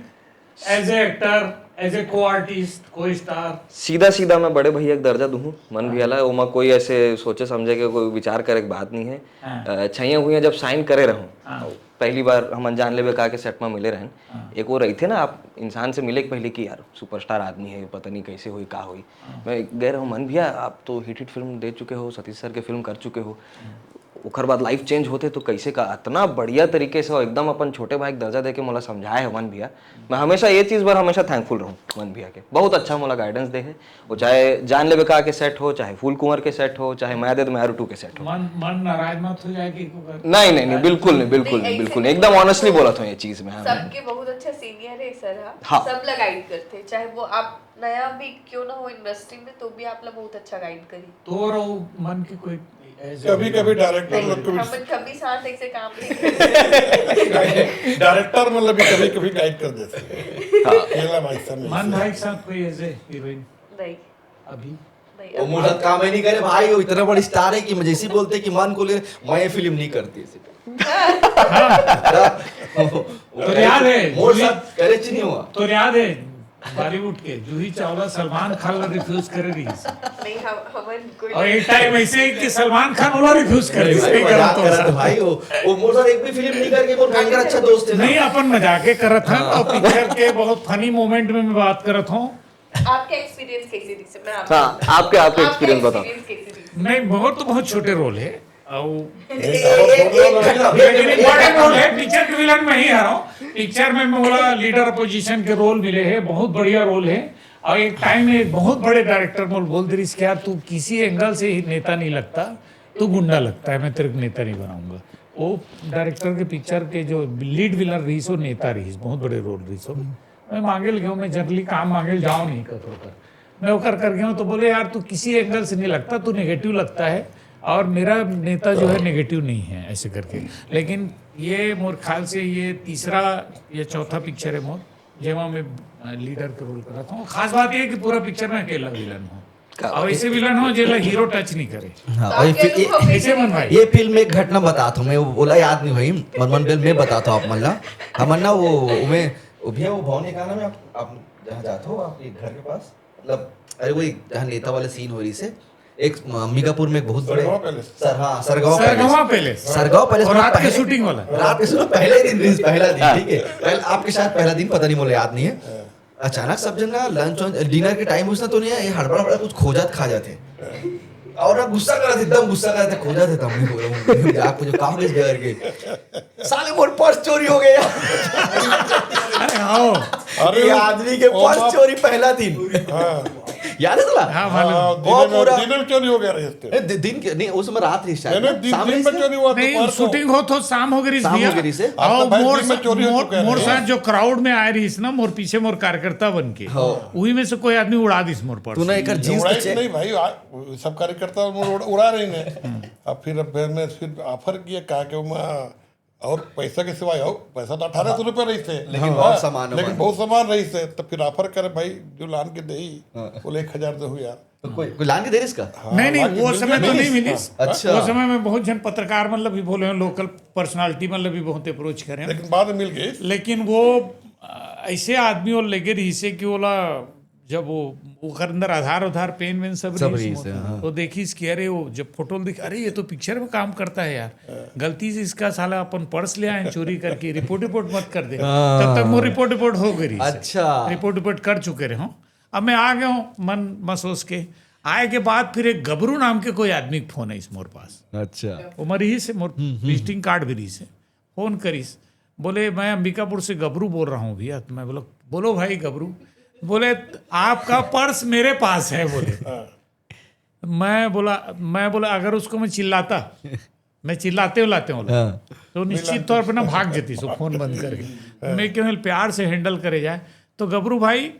as a actor, as a co artist, को स्टार। सीधा सीधा मैं बड़े भैया के दर्जा दूँ मन भैया ला, ओमा कोई ऐसे सोचे समझे के कोई विचार करे के बात नहीं है। हाँ। अ, छैया हुइया जब साइन करे रहूँ, हाँ। पहली बार हमन जान लेवे का के सेट में मिले रहन, हाँ। एक वो रहिथे ना, आप इंसान से मिले के पहले कि यार सुपरस्टार आदमी है, पता नहीं कैसे होई, का होई। हाँ। मैं गए रहूँ, मन भैया आप तो हिट हिट फिल्म दे चुके हो, सतीश सर के फिल्म कर चुके हो, ओकर बाद लाइफ चेंज होथे तो कैसे का, इतना बढ़िया तरीके से और एकदम अपन छोटे भाई के दर्जा देके मोला समझाए हे मन भैया। मैं हमेशा ये चीज़ बर हमेशा थैंकफुल रहूँ मन भैया के, बहुत अच्छा मोला गाइडेंस दे हे। वो चाहे जान लेबे का के सेट हो, चाहे फूल कुंवर के सेट हो, चाहे मैं दे तो मैं टू के सेट हो। मन मन नाराज मत हो जाए कि को कर नहीं नहीं नहीं, बिल्कुल नहीं, बिल्कुल नहीं, बिल्कुल नहीं, एकदम ऑनेस्टली बोलत हूँ ये चीज़ में। हाँ। सबके बहुत अच्छा सीनियर है सर। हाँ, हाँ। सब ला गाइड करते हैं, चाहे वो आप नया भी क्यों ना हो इंडस्ट्री में, तो भी आप ला बहुत अच्छा गाइड करी। तोर अउ मन के कोई ऐसे कभी कभी डायरेक्टर लोग को भी हम कभी साथ ऐसे काम नहीं करते। डायरेक्टर मतलब भी कभी कभी गाइड कर देते हैं। ये ला भाई साहब मन ऐसे। भाई के साथ कोई ऐसे हीरोइन नहीं, अभी? नहीं, वो अब- मोर साथ काम ही नहीं करे भाई, वो इतना बड़ा स्टार है कि मैं जैसे ही बोलते कि मन को ले, मैं ये फिल्म नहीं करती ऐसे। तो याद है मोर जूही- साथ करे च नहीं हुआ। तो याद है बॉलीवुड के जूही चावला सलमान खान ला रिफ्यूज करे रही। नहीं, हम हमन कोई और एक टाइम ऐसे है कि सलमान खान वाला रिफ्यूज कर नहीं रही भाई, सही मजाक करत करत है हूँ। भाई, वो वो मोर साथ एक भी फिल्म नहीं करके वो भयंकर अच्छा दोस्त है ना। नहीं, अपन मजाके करत हन और पिक्चर के बहुत फनी मोमेंट में मैं बात करत हूँ। आपका एक्सपीरियंस कैसे रही सर? मैं आप- हाँ, आपके आपके आपका एक्सपीरियंस बताओ। एक्सपीरियंस कैसे रही? नहीं, बहुत तो बहुत छोटे रोल है। और एक- एक- एक घटना, लेकिन इंपॉर्टेंट रोल है। पिक्चर के विलन में ही आ रहा हूँ। पिक्चर में मोला लीडर अपोजिशन के रोल मिले हैं, बहुत बढ़िया रोल है। और एक टाइम में एक बहुत बड़े डायरेक्टर मोल बोल दे रही कि यार तू किसी एंगल से ही नेता नहीं लगता, तू गुंडा लगता है, मैं तेरे को नेता नहीं बनाऊंगा। वो डायरेक्टर के पिक्चर के जो लीड विलन रही सो नेता रही, बहुत बड़े रोल रही सो। मैं मांगे लगे हूँ, मैं जनरली काम मांगे जाओ नहीं ककरो कर। मैं ओकर कर गया हूँ तो बोले यार तू किसी एंगल से नहीं लगता, तू नेगेटिव लगता है और मेरा नेता जो है नेगेटिव नहीं है, ऐसे करके। लेकिन ये मोर ख्याल से ये तीसरा या चौथा पिक्चर है मोर जेमा मैं लीडर के रोल करत हूँ। खास बात ये है कि पूरा पिक्चर में अकेला विलन हूँ। का- और ऐसे विलन हो जेला हीरो टच नहीं करे। हाँ, तो और ये आपके फिर- ये- अनुभव कैसे ऐसे मन रहे? भाई, ये फिल्म में एक घटना बताता हूँ मैं, वो बोला याद नहीं भाई, मन मन बेल मैं बताता हूँ आप मन ला। हमन ना वो मैं वो भैया वो भवन के का नाम है आप, आप जहाँ जाते हो आपके घर के पास, मतलब अरे वही जहाँ नेता वाले सीन हो रही से एक अ, अंबिकापुर में एक बहुत बड़े सरगावा पैलेस। सर हाँ सरगावा सरगावा पैलेस। पैलेस। सरगावा पैलेस और में रात के पहले- शूटिंग वाला। रात के शूटिंग पहले दिन रिलीज पहला दिन हाँ। ठीक है। पहले आपके शायद पहला दिन पता नहीं मुझे याद नहीं है। अचानक सब जन ना लंच डिनर के टाइम उसने तो नहीं है, ये हड़बड़ हड़बड़ कुछ खो जात खा जाते और ना गुस्सा करत एकदम गुस्सा करत खो जाते तब नहीं बोला हूँ जा कुछ काम इस घर के साले मोर पर्स चोरी हो गया। अरे आओ। अरे ये आदमी के ओ पर्स बाप। चोरी पहला दिन हाँ याद है तुला हाँ मालूम। हाँ, वो दिन में पूरा- दिन में चोरी हो गया रही इसके। ए, दि- दिन के नहीं उस समय रात रही शायद नहीं, ना? नहीं, दिन शाम दिन रही में से? चोरी हुआ नहीं, दोपहर को। शूटिंग हो तो शाम हो गई शाम हो भैया। गई से। हाँ, तो और भाई मोर दिन में सा- चोरी हो मोर चुका है। मोर साथ जो क्राउड में आए रही ना, मोर पीछे मोर कार्यकर्ता बन के, हाँ। वही में से कोई आदमी उड़ा दिस मोर पर्स। तूने एक जींस उड़ाई तो चे- नहीं भाई, आ, सब कार्यकर्ता मोर उड़ा, उड़ा रही ने। अब फिर अब मैं फिर ऑफर किया कहा कि मैं और पैसा के सिवाय हो, पैसा तो अठारह सौ रुपये रही थे लेकिन बहुत सामान लेकिन वामान। बहुत सामान रही थे, तो फिर ऑफर करे भाई जो लान के दे ही बोले एक हजार दो यार। तो कोई कोई लान के दे रही इसका नहीं नहीं, बाकी वो मिल समय गई तो ना। नहीं मिलिस। अच्छा। वो समय में बहुत जन पत्रकार मतलब भी बोले हैं, लोकल पर्सनालिटी मतलब भी बहुत अप्रोच करे हैं। लेकिन बाद में मिल गई। लेकिन वो अ, ऐसे आदमी और लेके रही से कि बोला जब वो ओकर अंदर आधार उधार पेन वेन सब सब रही रही से, से, हाँ। तो देखिस कि अरे वो जब फोटो दिख, अरे ये तो पिक्चर में काम करता है यार, गलती से इसका साला अपन पर्स ले आए चोरी करके, रिपोर्ट रिपोर्ट मत कर दे। हाँ। तब तक वो रिपोर्ट रिपोर्ट हो गई रही से। अच्छा। रिपोर्ट रिपोर्ट कर चुके रहे हों। अब मैं आ गया हूँ मन महसूस के। आए के बाद फिर एक गबरू नाम के कोई आदमी के फोन है इस मोर पास। अच्छा वो मरी ही से मोर विजिटिंग कार्ड भी रही से। फोन करिस, बोले मैं अंबिकापुर से गबरू बोल रहा हूँ भैया। तो मैं बोला बोलो भाई गबरू। बोले आपका पर्स मेरे पास है बोले। मैं बोला मैं बोला अगर उसको मैं चिल्लाता, मैं चिल्लाते उल्लाते हूँ बोला, हाँ। तो निश्चित तौर पे ना भाग जाती सो फोन बंद करके। मैं क्यों प्यार से हैंडल करे जाए। तो गबरू भाई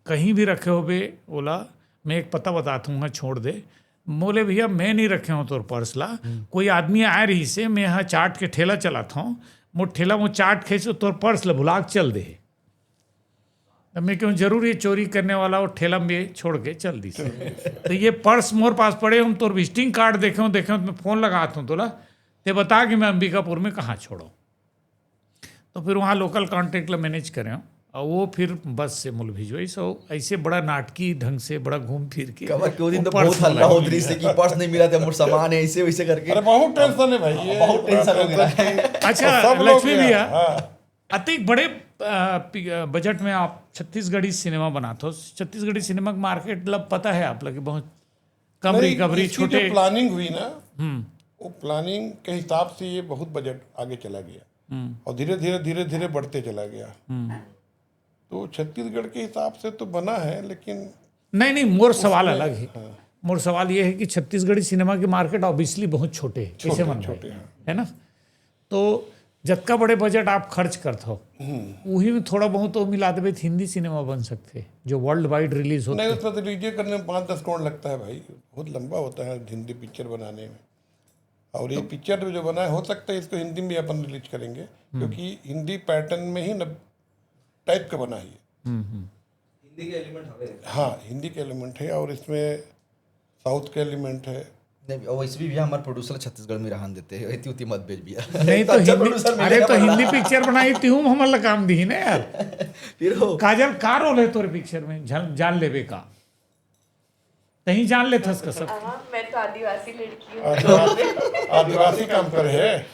कहीं भी रखे हो बे ओला, मैं एक पता बताता हूँ, छोड़ दे। बोले भैया मैं नहीं रखे हूँ तोर पर्स ला, कोई आदमी आए रही से, मैं यहाँ चाट के ठेला चलाता हूँ, मोर ठेला वो चाट खाई से तोर पर्स ला भुला के चल दे। अब मैं क्यों जरूर ये चोरी करने वाला वो ठेला में छोड़ के चल दी से। तो ये पर्स मोर पास पड़े, हम तोर विजिटिंग कार्ड देखे हूँ देखे हूँ, मैं फोन लगाता हूँ तोला, ते बता कि मैं अंबिकापुर में कहाँ छोड़ो। तो फिर वहाँ लोकल कॉन्टैक्ट ला मैनेज करे हूँ और वो फिर बस से मुल भिजवाई। सो ऐसे बड़ा नाटकी ढंग से बड़ा घूम फिर के कबर के वो दिन तो पर्स बहुत हल्ला मिला। होत रही से कि पर्स नहीं मिला था मोर सामान है ऐसे वैसे करके। अरे बहुत टेंशन है भाई ये बहुत टेंशन हो गया है। अच्छा सब लोग लक्ष्मी यार, भैया, हाँ। अतिक बड़े अ, पि- अ, बजट में आप छत्तीसगढ़ी सिनेमा बनाते हो। छत्तीसगढ़ी सिनेमा का मार्केट लब पता है आप लोग बहुत कम नहीं, रिकवरी इसकी छोटे जो प्लानिंग हुई ना, हम्म। वो प्लानिंग के हिसाब से ये बहुत बजट आगे चला गया। और धीरे धीरे धीरे धीरे बढ़ते चला गया। तो छत्तीसगढ़ के हिसाब से तो बना है, लेकिन नहीं नहीं, मोर सवाल अलग है। मोर सवाल ये है कि छत्तीसगढ़ी सिनेमा के मार्केट ऑब्वियसली बहुत छोटे है, कैसे मन भाई, है ना? तो जतका बड़े बजट आप खर्च करत हो, वही में थोड़ा बहुत तो मिला देबे तो हिंदी सिनेमा बन सकथे, जो वर्ल्ड वाइड रिलीज होथे। नहीं, उसमें तो रिलीज करने में पाँच दस करोड़ लगता है भाई, बहुत लंबा होता है हिंदी पिक्चर बनाने में। और ये पिक्चर जो बना है, हो सकता है इसको हिंदी में अपन रिलीज करेंगे, क्योंकि हिंदी पैटर्न में ही न टाइप का बना है ये। हम्म, हम्म। हिंदी के एलिमेंट हवे। हाँ, हिंदी के एलिमेंट है और इसमें साउथ के एलिमेंट है। नहीं, वैसे भी भैया हमारे प्रोड्यूसर छत्तीसगढ़ में रहन देते हैं, इतनी उतनी मत भेज भैया। नहीं तो अच्छा हिंदी, प्रोड्यूसर अरे मिलेगा तो बड़ा। हिंदी पिक्चर बनाई थी हूँ, हमला काम दी ना यार। फिर हो काजल, का रोल है तोरे पिक्चर में? जान, जान लेबे का? तहीं जान लेथस का सब? हाँ, मैं तो आदिवासी लड़की हूँ। आदिवासी, आदिवासी काम करे है।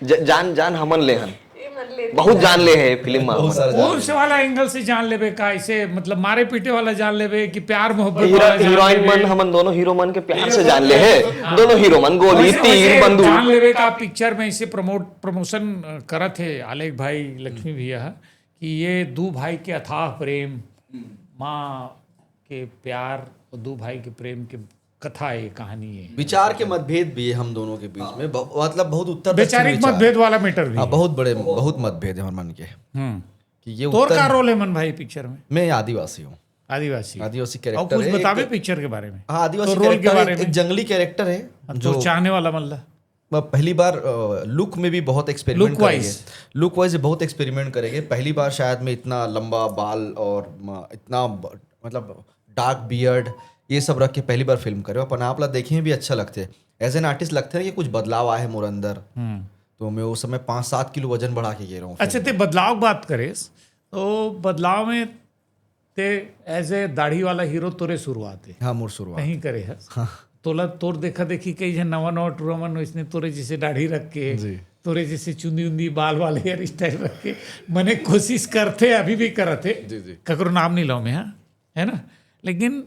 ज- जान जान हमन ले हन, ये मन ले बहुत जान ले है फिल्म में। बहुत सारा कौन से वाला एंगल से जान लेबे का? ऐसे मतलब मारे पीटे वाला जान लेबे कि प्यार मोहब्बत हीरो वाला जान हीरोइन लेबे? मन हमन दोनों हीरो मन के प्यार से जान ले है। दोनों हीरो मन गोली वैसे- वैसे तीर बंदूक। जान लेबे का पिक्चर में इसे प्रमोट प्रमोशन करत है आलेख भाई, लक्ष्मी भैया, कि ये दू भाई के अथाह प्रेम, माँ के प्यार और दू भाई के प्रेम के कथा है, कहानी है। विचार के मतभेद भी है हम दोनों के बीच में, ब- मतलब बहुत उत्तर दक्षिण वैचारिक विचार। मतभेद वाला मैटर भी हाँ, है। बहुत बड़े, बहुत मतभेद है हमारे मन के। हम्म। कि ये तोर उत्तर का रोल है मन भाई पिक्चर में? मैं आदिवासी हूँ। आदिवासी। आदिवासी और कैरेक्टर कुछ है बताबे एक। पिक्चर के बारे में? हाँ, आदिवासी तो रोल के कैरेक्टर बारे एक, में? एक जंगली कैरेक्टर है तो जो चाहने वाला मन ला। वह पहली बार लुक में भी बहुत एक्सपेरिमेंट Look wise। करेंगे। लुक वाइज बहुत एक्सपेरिमेंट करेंगे। पहली बार शायद मैं इतना लंबा बाल और म- इतना ब- मतलब डार्क बियर्ड, ये सब रख के पहली बार फिल्म करे। अपन आप ला देखे भी अच्छा लगते, एज एन आर्टिस्ट लगते हैं कि कुछ बदलाव आए है मोर अंदर। तो मैं उस समय पाँच सात किलो वजन बढ़ा के गे रहा हूँ अच्छा, फिल्म ते बदलाव की बात करेस तो बदलाव में ते एज ए दाढ़ी वाला हीरो तोरे शुरुआत है, में। हाँ, मोर शुरुआत। कहीं करे हस। तोला तोर देखा देखी कई झन नवा नवा टूरा मन इसने तोरे जैसे दाढ़ी रख के, जी। तोरे जैसे चुंदी उंदी बाल वाले हेयर स्टाइल रख के, मने कोशिश करथे, अभी भी करत हे। जी, जी। ककरो नाम नहीं लाऊं मैं, हाँ, है ना? लेकिन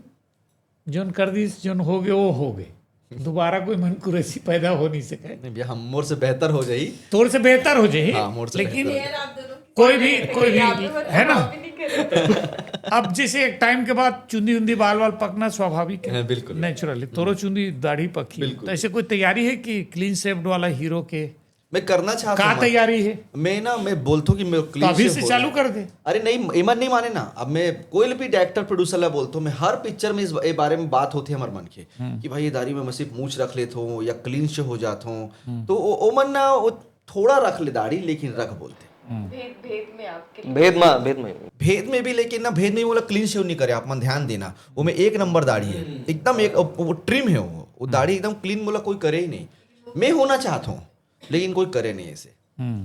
जोन कर दिस, जोन हो गए, वो हो गए। दोबारा कोई मन कुरेसी पैदा हो नहीं सके। नहीं भैया, हम मोर से बेहतर हो जाई। तोर से बेहतर हो जाए, हाँ, मोर से लेकिन बेहतर। कोई भी, कोई भी, है ना? अब जैसे एक टाइम के बाद चुंदी उंदी बाल वाल पकना स्वाभाविक है, हाँ, बिल्कुल। नेचुरली। तोरो चुंदी दाढ़ी पकी, बिल्कुल। तो ऐसे कोई तैयारी है कि क्लीन शेव्ड वाला हीरो के मैं करना चाहता का हूँ। तैयारी है? मैं ना, मैं बोलता हूँ कि मैं तो क्लीन अभी शेव से हो चालू जाऊँ। कर दे। अरे नहीं, एमन नहीं माने ना। अब मैं कोई भी डायरेक्टर प्रोड्यूसर ला बोलता हूँ, मैं हर पिक्चर में इस ए बारे में बात होती है हमारे मन के कि भाई ये दाढ़ी में मैं सिर्फ मूछ रख लेता हूँ या क्लीन शेव हो जाता हूँ, तो ओ, ओमन ना वो थोड़ा रख ले दाढ़ी, लेकिन रख बोलते। भेद भेद में आपके लिए भेद मा भेद में भेद में भी, लेकिन ना भेद में भी बोला क्लीन शेव नहीं करे, आप मन ध्यान देना। वो में एक नंबर दाढ़ी है, एकदम एक वो ट्रिम है, वो वो दाढ़ी एकदम क्लीन बोला कोई करे ही नहीं। मैं होना चाहता हूँ, लेकिन कोई करे नहीं ऐसे।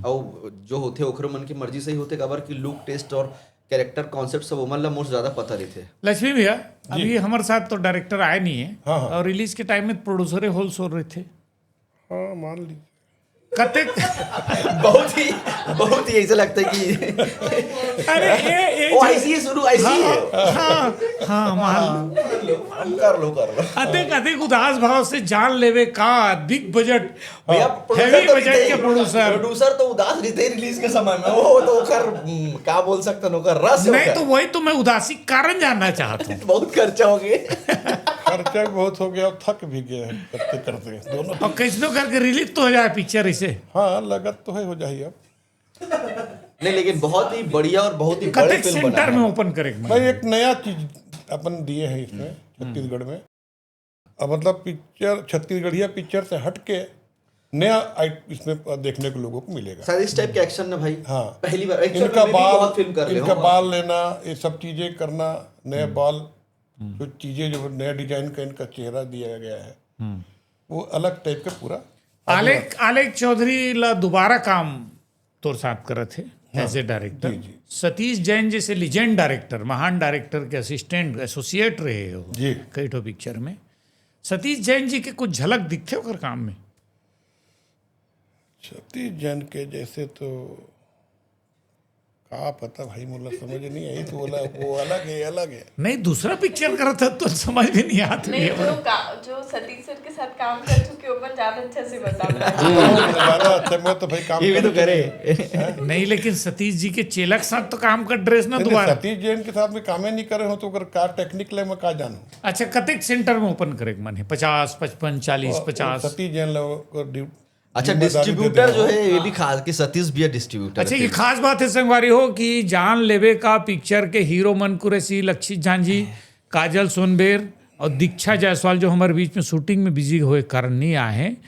और जो होते ओखरे मन की मर्जी से ही होते, काबर कि लुक टेस्ट और कैरेक्टर कॉन्सेप्ट सब ओमन ला मोर से ज्यादा पता रहिथे। लक्ष्मी भैया, अभी हमारे साथ तो डायरेक्टर आए नहीं है, हाँ, हाँ। और रिलीज के टाइम में प्रोड्यूसर होल शोर रहे थे। हाँ, मान लीजिए। कतेक बहुत ही, बहुत ही ऐसा लगता है कि अरे ये ये ओ जो- ऐसी है, शुरू ऐसी है। हाँ, हाँ, मान लो। कर लो, कर लो। अतेक अतेक उदास भाव से जान लेवे का, बिग बजट, भैया, हैवी बजट के प्रोड्यूसर। प्रोड्यूसर तो उदास रहते ही रिलीज के समय में, वो तो ओकर, हम्म, का बोल सकते हैं, ओकर रस है नहीं ओकर। तो वही तो मैं उदासी कारण जानना चाहता हूँ। बहुत खर्चा हो गए। खर्चा भी बहुत हो गया और थक भी गए हैं करते करते दोनों। और कैसनो करके रिलीज तो हो जाए पिक्चर इसे। हाँ, लगत तो है, हो जाए अब। नहीं, लेकिन बहुत ही बढ़िया और बहुत ही बड़े कतेक फिल्म बना सेंटर है। में ओपन करेंगे। भाई, एक नया चीज अपन दिए हैं इसमें छत्तीसगढ़ में। अब मतलब पिक्चर, छत्तीसगढ़िया पिक्चर से हट के नया आइ- इसमें देखने को लोगों को मिलेगा। शायद इस टाइप के एक्शन ना भाई, हाँ। पहली बार। Actually, इनका मैं भी बाल, बहुत फिल्म कर रहे इनका हो। बाल लेना, ये सब चीजें करना, नया बाल, जो चीजें जो नया डिजाइन का इनका चेहरा दिया गया है, वो अलग टाइप का पूरा। आलेख आलेख चौधरी ला दोबारा काम तोर साथ करत है एज ए डायरेक्टर। जी, जी। सतीश जैन जैसे लीजेंड डायरेक्टर, महान डायरेक्टर के असिस्टेंट, एसोसिएट रहे हो जी। कई ठो पिक्चर में। सतीश जैन जी के कुछ झलक दिखते ओकर काम में? सतीश जैन के जैसे तो का पता भाई, मोला समझ नहीं आई, तो बोला वो अलग है, अलग है। नहीं, दूसरा पिक्चर करत है तो समझ भी नहीं आत नहीं, है। जो का, जो सतीश सर के साथ काम कर चुके हो, अपन ज्यादा अच्छा से बता पाएंगे। ज्यादा अच्छा, मैं तो भाई काम ये भी कर तो करे। नहीं, लेकिन सतीश जी के चेला के साथ तो काम कर ड्रेस ना नहीं, दोबारा। सतीश जैन के साथ में कामे नहीं करे हो तो ओकर का टेक्निक ले मैं का जानू। अच्छा, कतेक सेंटर में ओपन करे के मन है? पचास, पचपन, चालीस, पचास? सतीश जैन लोग को ड्यू- अच्छा, जिम्मेदारी दे डिस्ट्रीब्यूटर देना। जो है, ये भी खास कि सतीश भैया डिस्ट्रीब्यूटर अच्छा, ये खास बात है संगवारी हो कि जान लेबे का पिक्चर के हीरो मन कुरैशी, लक्षित जांजी, काजल सोनबेर और दीक्षा जायसवाल, जो हमारे बीच में शूटिंग में बिजी होए कारण नहीं आए हैं।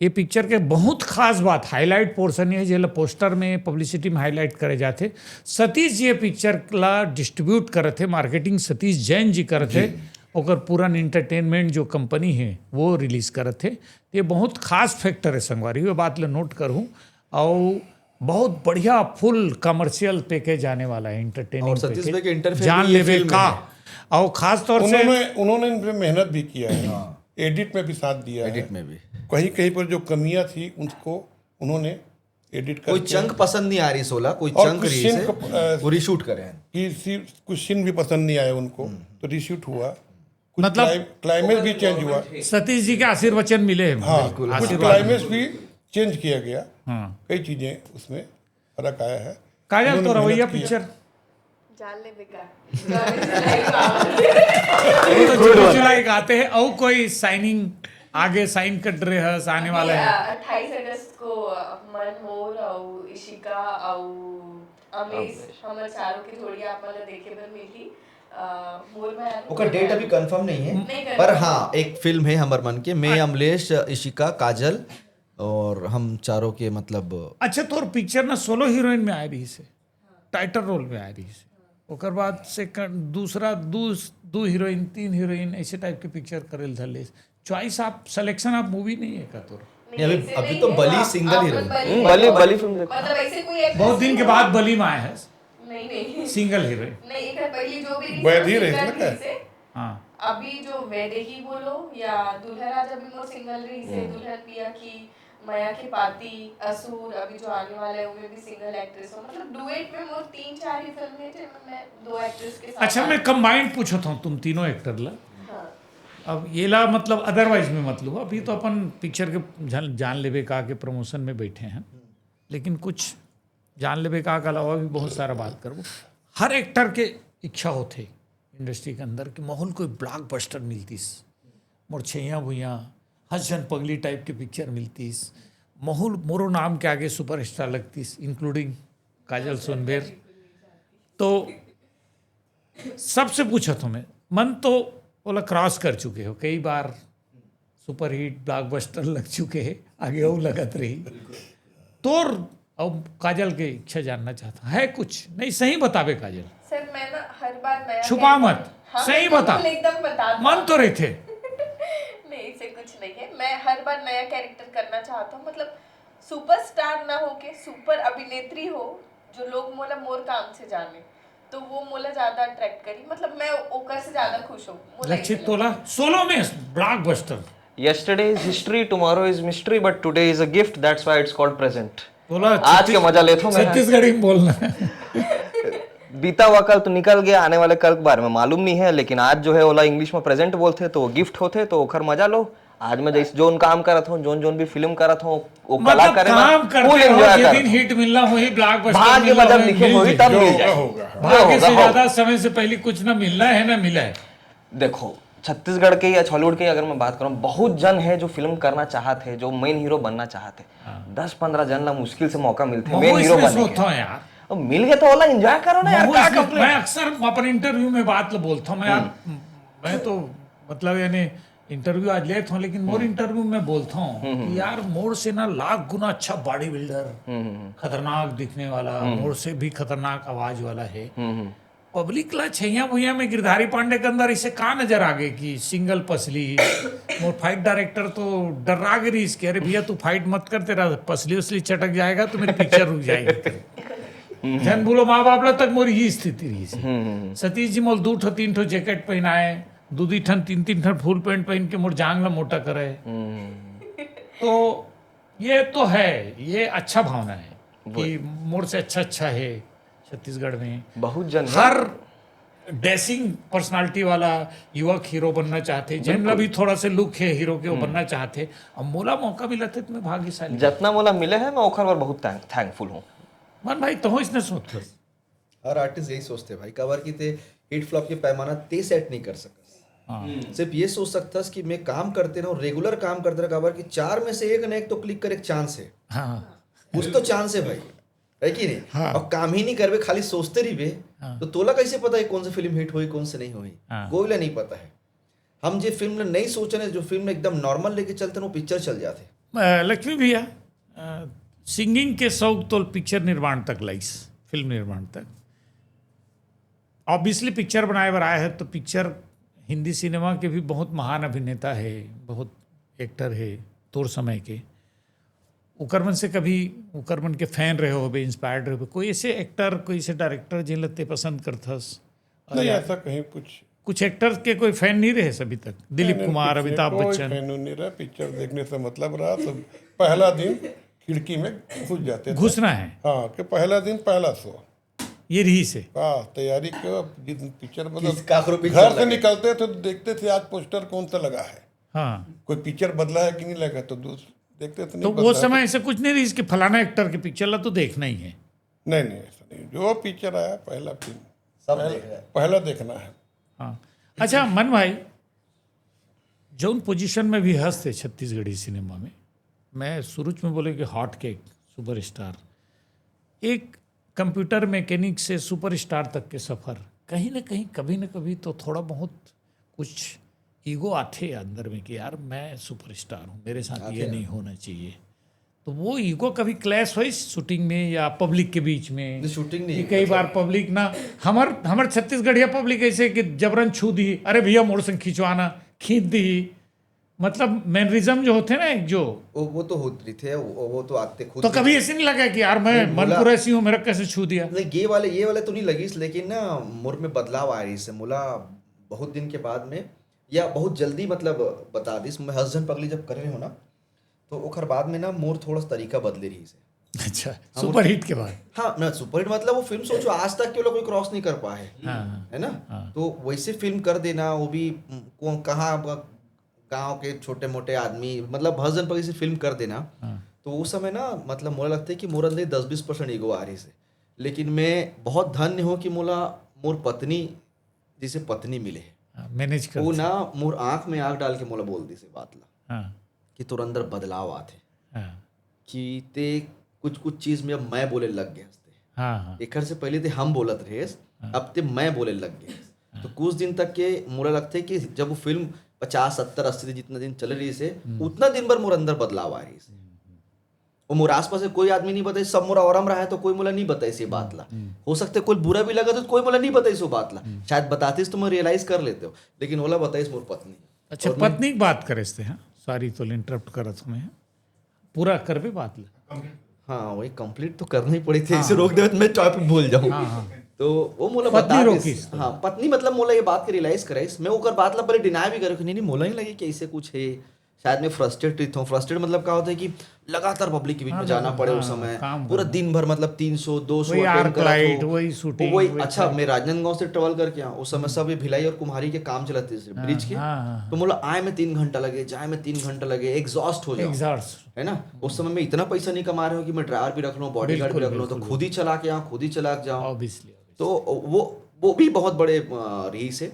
ये पिक्चर के बहुत खास बात, हाईलाइट पोर्शन है, जेला पोस्टर में, पब्लिसिटी में हाईलाइट करे जाते। सतीश जी ये पिक्चर ला डिस्ट्रीब्यूट करत है, मार्केटिंग सतीश जैन जी करत है, ओकर पूरन एंटरटेनमेंट जो कंपनी है, वो रिलीज करत है। ये बहुत खास फैक्टर है संगवारी, ये बात ला नोट करूँ। और बहुत बढ़िया फुल कमर्शियल पैकेज आने वाला है, एंटरटेनिंग और सतीश भाई के इंटरफेस जान भी ये लेबे फिल्म का। में और खास तौर से उन्होंने उन्होंने इनमें मेहनत भी किया है, एडिट में भी साथ दिया है। एडिट में भी। कहीं कहीं पर जो कमियां थी, उसको उन्होंने एडिट कोई करके चंक पसंद नहीं आ रही सोला, कोई और चंक कुछ रही सीन है, को, अ, वो रीशूट करे हैं। कि सी- कुछ सीन भी पसंद नहीं आए उनको, तो रीशूट हुआ। कुछ मतलब क्लाइम- क्लाइमेक्स भी चेंज हुआ। सतीश जी के आशीर्वचन मिले हैं। हाँ, बिल्कुल, कुछ आशीर्वाद। क्लाइमेक्स भी चेंज किया गया। हाँ। कई चीजें उसमें फर्क आया है। काजल, उन्होंने तो मेहनत रवैया किया। पिक्चर जान लेबे का। वो तो जून जुलाई का आते हैं। और कोई साइनिंग आगे साइन कर रहे हैं, आने वाला है? अट्ठाईस अगस्त को, अ, मन, मोर और इशिका और अमलेश, हमर चारों की जोड़ी आप मन ला देखे बर मिलही। अ, मोर में ओकर डेट अभी कंफर्म नहीं है, नहीं confirm। पर हाँ, एक फिल्म है हमर मन के, मैं, अमलेश, इशिका, काजल और हम चारों के, मतलब, अच्छा, तोर पिक्चर ना सोलो हीरोइन में आए रही से, टाइटल रोल में आए रही से, ओकर बाद से क-, दूसरा दू दू हीरोइन, तीन हीरोइन, ऐसे टाइप के पिक्चर करे ल धर ले। चॉइस आप, सिलेक्शन आप मूवी नहीं है का तोर? नहीं, अभी- अभी तो बली सिंगल हीरोइन। हम्म, बली, बली फिल्म देखो। मतलब ऐसे कोई actress बहुत दिन के बाद बली में आए हैं, नहीं, नहीं। Single heroine. नहीं, एक बार बली जो भी रही वैद ही थी, रही सिंगल ना क्या? थी से। हाँ। अभी जो वैदेही बोलो या दुल्हन राजा भी मोर सिंगल रही से, दुल्हन पिया की, मया के पाती, असूर, अभी जो आने वाला है, उनमें भी सिंगल एक्ट्रेस हो। मतलब डुएट में मोर तीन चार ही फिल्म है, जिनमें मैं दो एक्ट्रेस के साथ अच्छा, मैं आई। कंबाइंड पूछत हूँ तुम तीनों एक्टर ला। हाँ। अब ये ला, मतलब, अदरवाइज में मत लो, अभी तो अपन पिक्चर के जान, जान लेबे का के प्रमोशन में बैठे हैं, लेकिन कुछ जान लेबे का के अलावा भी बहुत सारा बात करबो। हर एक्टर के इच्छा होथे इंडस्ट्री के अंदर कि मोहन कोई ब्लॉकबस्टर मिलतीस, मोर छैया भुइया, हंस झन पगली टाइप के पिक्चर मिलतीस, मोहन मोरो नाम के आगे सुपरस्टार लगतीस, इंक्लूडिंग काजल सोनबेर। तो सबसे पूछत हूँ मैं, मन तो ओला क्रॉस कर चुके हो, कई बार सुपरहिट ब्लॉकबस्टर लग चुके हैं, आगे और लगत रही। तोर अब काजल के इच्छा जानना चाहता है कुछ? नहीं, सही बताबे काजल। सर, मैं ना हर बार नया छुपा character- मत, हाँ, सही मैं बता। बिल्कुल एकदम बता दूँ। मन तो रहिथे। नहीं, ऐसे कुछ नहीं है। मैं हर बार नया कैरेक्टर करना चाहता हूँ, मतलब सुपरस्टार ना हो के सुपर अभिनेत्री हो, जो लोग मोला मोर काम से जाने, तो वो मोला ज्यादा अट्रैक्ट करी। मतलब मैं ओकर से ज्यादा खुश हूँ। मोला लक्षित ऐसे तोला सोलो में blockbuster. Yesterday is history, tomorrow is mystery, but today is a gift, that's why it's called present. बोला आज के मजा लेथो मैं। छत्तीसगढ़ी में बोलना। बीता हुआ कल तो निकल गया, आने वाले कल के बारे में मालूम नहीं है, लेकिन आज जो है ओला इंग्लिश में प्रेजेंट बोलते, तो वो गिफ्ट होते, तो ओखर मजा लो। आज मैं जैसे जोन काम करत हूँ, जोन जोन भी फिल्म करत हूँ, वो कला मतलब करे काम मैं करते फुल रहो, एंजॉय जे कर दिन हिट मिलना होही, ब्लॉकबस्टर भाग्य मिलना में जब होही, लिखे मिल होही जाए। तब मिल होगा, जाए। होगा। जो भाग्य होगा, से होगा। ज्यादा समय से पहले कुछ ना मिलना है ना मिला है। देखो, छत्तीसगढ़ के या छॉलीवुड के अगर मैं बात करूँ, बहुत जन है जो फिल्म करना चाहते हैं, जो मेन हीरो बनना चाहते हैं। दस पंद्रह जन ला मुश्किल से मौका मिलते हैं मेन महू हीरो इसमें बनने सोचता के। हूँ यार। अब मिल गए तो ओला एंजॉय करो ना यार, महू क्या इसमें, कंप्लेन? मैं अक्सर अपन इंटरव्यू में बात ला बोलता हूँ मैं यार, मैं तो मतलब यानी इंटरव्यू आज लेत हूँ, लेकिन मोर इंटरव्यू में बोलता हूँ कि यार मोर से ना लाख गुना अच्छा बॉडी बिल्डर, खतरनाक दिखने वाला, मोर से भी खतरनाक आवाज वाला है। पब्लिक ला छैया भुइया में गिरधारी पांडे के अंदर इसे का नजर आ गए कि सिंगल पसली? मोर फाइट डायरेक्टर तो डर्रा गे रहिस कि अरे भैया तू फाइट मत कर, तेरा पसली उसली चटक जाएगा तो मेरी पिक्चर रुक जाएगी तेरी। झन बोलो माँ बाप ला तक मोर ये स्थिति रहिस। सतीश जी मोल दू ठो तीन ठो जैकेट पहनाए, दू दी ठन तीन तीन ठन फुल पैंट पहन के मोर जांग ला मोटा करे। तो ये तो है, ये अच्छा भावना है कि मोर से अच्छा अच्छा है। छत्तीसगढ़ में। बहुत जन हे। हर डैशिंग पर्सनालिटी वाला युवक हीरो बनना चाहथे, जेन ला भी थोड़ा से लुक हे हीरो के, वो बनना चाहथे। अब मोला मौका मिलत हे तो मैं भाग्यशाली। जतना मोला मिले हे, मैं ओखर बर बहुत थैंकफुल हूँ। मन भाई, तहूँ इसने सोचथस? हर आर्टिस्ट यही सोचथे भाई, काबर कि ते हिट फ्लॉप के पैमाना ते सेट नहीं कर सकस। हाँ। सिर्फ ये सोच सकथस कि मैं काम करते रहूँ, रेगुलर काम करते रहूँ, काबर कि चार में से एक ना एक तो क्लिक कर एक चांस है, हाँ। कुछ तो चांस है भाई, है कि नहीं? हाँ। और काम ही नहीं करबे, खाली सोचते रहिबे, हाँ। तो तोला कैसे पता है कौन सी फिल्म हिट होई, कौन से नहीं होई? हाँ। कोई ला नहीं पता है। हम जे फिल्म ला नहीं सोचन हे, जो फिल्म ला एकदम नॉर्मल लेके चलते हैं, वो पिक्चर चल जाते। अ, लक्ष्मी भैया, अ, सिंगिंग के शौक तो पिक्चर निर्माण तक लाइस, फिल्म निर्माण तक। ऑब्वियसली पिक्चर बनाए बर आए हे, तो पिक्चर, हिंदी सिनेमा के भी बहुत महान अभिनेता हे, बहुत एक्टर हे तोर समय के। ओकर मन से कभी, ओकर मन के फैन रहे होबे, इंस्पायर्ड रहे होबे, कोई ऐसे एक्टर, कोई ऐसे डायरेक्टर जिन ला ते पसंद करथस? और नहीं, या ऐसा कहीं कुछ कुछ एक्टर्स के कोई फैन नहीं रहे अभी तक? दिलीप नहीं, कुमार, पिक्चर, अमिताभ कोई बच्चन। फैन नहीं रहा, पिक्चर देखने से मतलब रहा। तो पहला दिन खिड़की में घुस जाते थे। घुसना है। हाँ, कि पहला दिन पहला शो। ये रहिस हे। हाँ, तैयारी के जिस दिन पिक्चर, मतलब, किस काकरो पिक्चर घर से लगे? निकलते थे तो देखते थे आज पोस्टर कौन सा लगा है, हाँ। कोई पिक्चर बदला है कि नहीं लगा, तो दूस-, देखते थे। तो नहीं वो बदला है। समय ऐसे कुछ नहीं रहिस कि फलाना एक्टर के पिक्चर ला तो देखना ही है? नहीं, नहीं, ऐसा नहीं। जो पिक्चर आया, पहला फिल्म, सब पहला, देख रहे हैं। पहला देखना है। हाँ। अच्छा मन भाई, जौन पोजीशन में भी हस ते छत्तीसगढ़ी सिनेमा में, मैं शुरू में बोले कि हॉट केक सुपरस्टार, एक कंप्यूटर मैकेनिक से सुपरस्टार तक के सफ़र, कहीं ना कहीं, कभी ना कभी तो थोड़ा बहुत कुछ ईगो आथे अंदर में कि यार, मैं सुपरस्टार हूँ, मेरे साथ ये नहीं होना चाहिए। तो वो ईगो कभी क्लैश होइस शूटिंग में या पब्लिक के बीच में? नहीं, शूटिंग नहीं, कि कई बार पब्लिक ना, हमर हमर छत्तीसगढ़िया पब्लिक ऐसे कि जबरन छू दी, "अरे भैया, मोर संग खिंचवाना", खींच दी। मतलब मैनरिज्म जो होथे ना एक जो, वो, वो तो होत रहिथे, वो, वो तो आते खुद तो ही। कभी ऐसे नहीं लगा कि यार, मैं नहीं, बोला- मनपुरा सी हूँ, मेरा कैसे छू दिया? नहीं, ये वाले, ये वाले तो नहीं लगिस, लेकिन ना मोर में बदलाव आ रहिस हे। मोला बहुत दिन के बाद में या बहुत जल्दी, मतलब, बता दिस, मैं हंस झन पगली जब करे रहे हो ना, तो ओखर बाद में ना मोर थोड़ा सा तरीका बदले रहिस हे। अच्छा, सुपरहिट के बाद। हाँ ना, सुपरहिट मतलब वो फिल्म सोचो, आज तक केवल कोई क्रॉस नहीं कर पाए, हाँ, है ना? हाँ। तो वैसे फिल्म कर देना, वो भी, उम, को-, कहाँ ब-, गाँव के छोटे मोटे आदमी, मतलब हंस झन पगली से फिल्म कर देना, हाँ। तो उस समय ना, मतलब, मोला लगता है कि मोर अंदर दस बीस परसेंट ईगो आ रहिस हे, लेकिन मैं बहुत धन्य हूँ कि मोला मोर पत्नी, जिसे पत्नी मिले है, हाँ, मैनेज कर। वो ना मोर आँख में आँख डाल के मोला बोल दिस हे बात ला, हाँ, कि तोर अंदर बदलाव आथे, हाँ, कि ते कुछ कुछ चीज में अब मैं बोले लग गए हंसते। हाँ, हाँ। एकर से पहले ते हम बोलत रहेस, अब ते मैं बोले लग गए। तो कुछ दिन तक के मोला लगथे कि जब वो फिल्म पचास, सत्तर, अस्सी दिन, जितना दिन चले रहिस हे, उतना दिन भर मोर अंदर बदलाव आ रहिस हे। वो मोर आसपास के कोई आदमी नहीं बताइस, सब मोर औरम रहा है तो कोई मोला नहीं बताइस ये बात ला। हो सकथे कोई बुरा भी लगा तो कोई मोला नहीं बताइस वो बात ला। शायद बतातिस तो मैं रियलाइज कर लेते हो, लेकिन ओला बताइस मोर पत्नी। अच्छा, पत्नी की बात करे थे, हाँ, सॉरी, तो इंटरप्ट करत हूँ मैं, पूरा करबे बात ला। हाँ, वही कंप्लीट तो करना ही पड़ी थी, इसे रोक देवे तो मैं टॉपिक भूल जाऊँ। हाँ, हाँ। तो वो मोला पत्नी बता रोकिस दिस। हाँ, पत्नी मतलब मोला ये बात के रियलाइज कराइस। मैं ओकर बात ला पहले डिनाई भी करे कि नहीं, नहीं, मोला नहीं लगे कि ऐसे कुछ है। शायद मैं फ्रस्ट्रेट रहित हूँ। फ्रस्ट्रेट मतलब का होता है कि लगातार पब्लिक के बीच में जाना पड़े उस समय, काम पूरा दिन भर, मतलब, तीन सौ दो सौ वही अटेंड आर्क करत लाइट, हो। वही वो शूटिंग, वही, वही अच्छा, मैं राजनांदगांव से ट्रेवल करके आऊँ, उस समय सब ये भिलाई और कुम्हारी के काम चलत रहिस हे, ब्रिज के। हाँ, हाँ, तो मोला आए में तीन घंटा लगे, जाए में तीन घंटा लगे, एग्जॉस्ट हो जाओ, एग्जॉस्ट। है ना? उस समय मैं इतना पैसा नहीं कमा रहे हो कि मैं ड्राइवर भी रख लूँ, बॉडीगार्ड भी बिल्कुल, रख लूँ, तो बिल्कुल। खुद ही चला के आऊँ, खुद ही चला के जाऊँ। ऑब्वियसली। तो वो वो भी बहुत बड़े, अ, रहिस हे।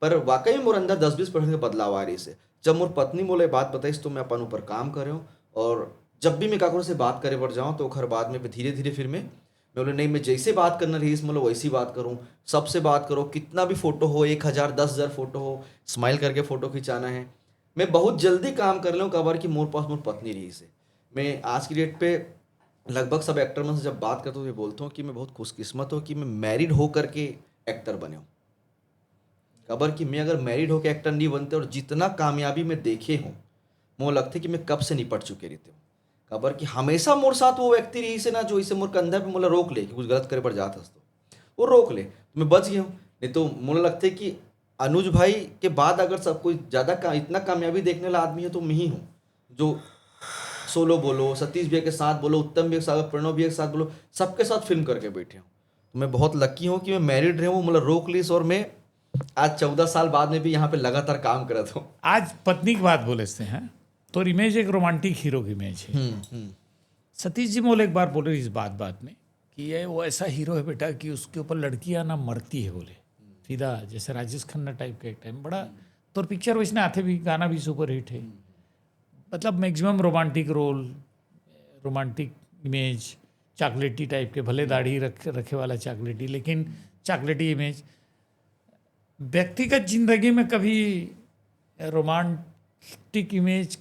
पर वाकई में मोर अंदर दस बीस परसेंट के बदलाव आ रहिस हे। जब मोर पत्नी मोला ये बात बताइस तो मैं अपन ऊपर काम करे हूँ, और जब भी मैं काकरो से बात करे बर जाऊँ तो ओखर बाद में धीरे धीरे फिर मैं मैं बोले, "नहीं, मैं जैसे बात करना रहिस, मतलब, वैसी बात करूँ, सबसे बात करो, कितना भी फोटो हो, एक हजार, दस हजार फोटो हो, स्माइल करके फोटो खिंचाना है।" मैं बहुत जल्दी काम कर लेऊँ, काबर कि मोर पास मोर पत्नी रहिस हे। मैं आज की डेट पे लगभग सब एक्टर मन से जब बात करता हूँ, तो ये बोलता हूँ कि मैं बहुत खुशकिस्मत हूँ कि मैं मैरिड होकर के एक्टर बने हूँ। काबर कि मैं अगर मैरिड होकर एक्टर नहीं बनते और जितना कामयाबी मैं देखे हूँ, मोला लगथे कि मैं कब से निपट चुके रहते हूँ। काबर कि हमेशा मोर साथ वो व्यक्ति रहिस हे ना, जो इसे मोर कंधा पे मोला रोक ले कि कुछ गलत करे बर जात हस तो वो रोक ले, तो मैं बच गया हूँ। नहीं तो मोला लगथे कि अनुज भाई के बाद अगर सब कोई ज़्यादा का, इतना कामयाबी देखने वाला आदमी है तो मैं ही हूँ, जो सोलो बोलो, सतीश भैया के साथ बोलो, उत्तम भैया के साथ, प्रणव भैया के साथ बोलो, सबके साथ फिल्म करके बैठे हूँ। तो मैं बहुत लकी हूँ कि मैं मैरिड रहे हूँ, मतलब रोक लीस, और मैं आज चौदह साल बाद में भी यहाँ पे लगातार काम करत हूँ। आज पत्नी की बात बोले से हैं, तोर इमेज एक रोमांटिक हीरो की इमेज है। हम्म, हम्म। सतीश जी मोला एक बार बोले इस बात बात में कि ये वो ऐसा हीरो है बेटा कि उसके ऊपर लड़कियां ना मरती है, बोले फिदा, जैसे राजेश खन्ना टाइप का एक टाइम बड़ा। तोर पिक्चर वैसने आते भी, गाना भी सुपरहिट है। मतलब maximum romantic role, romantic image, chocolaty type के, भले दाढ़ी रख रखे वाला चॉकलेटी, लेकिन चॉकलेटी इमेज। व्यक्तिगत जिंदगी में कभी रोमांटिक इमेज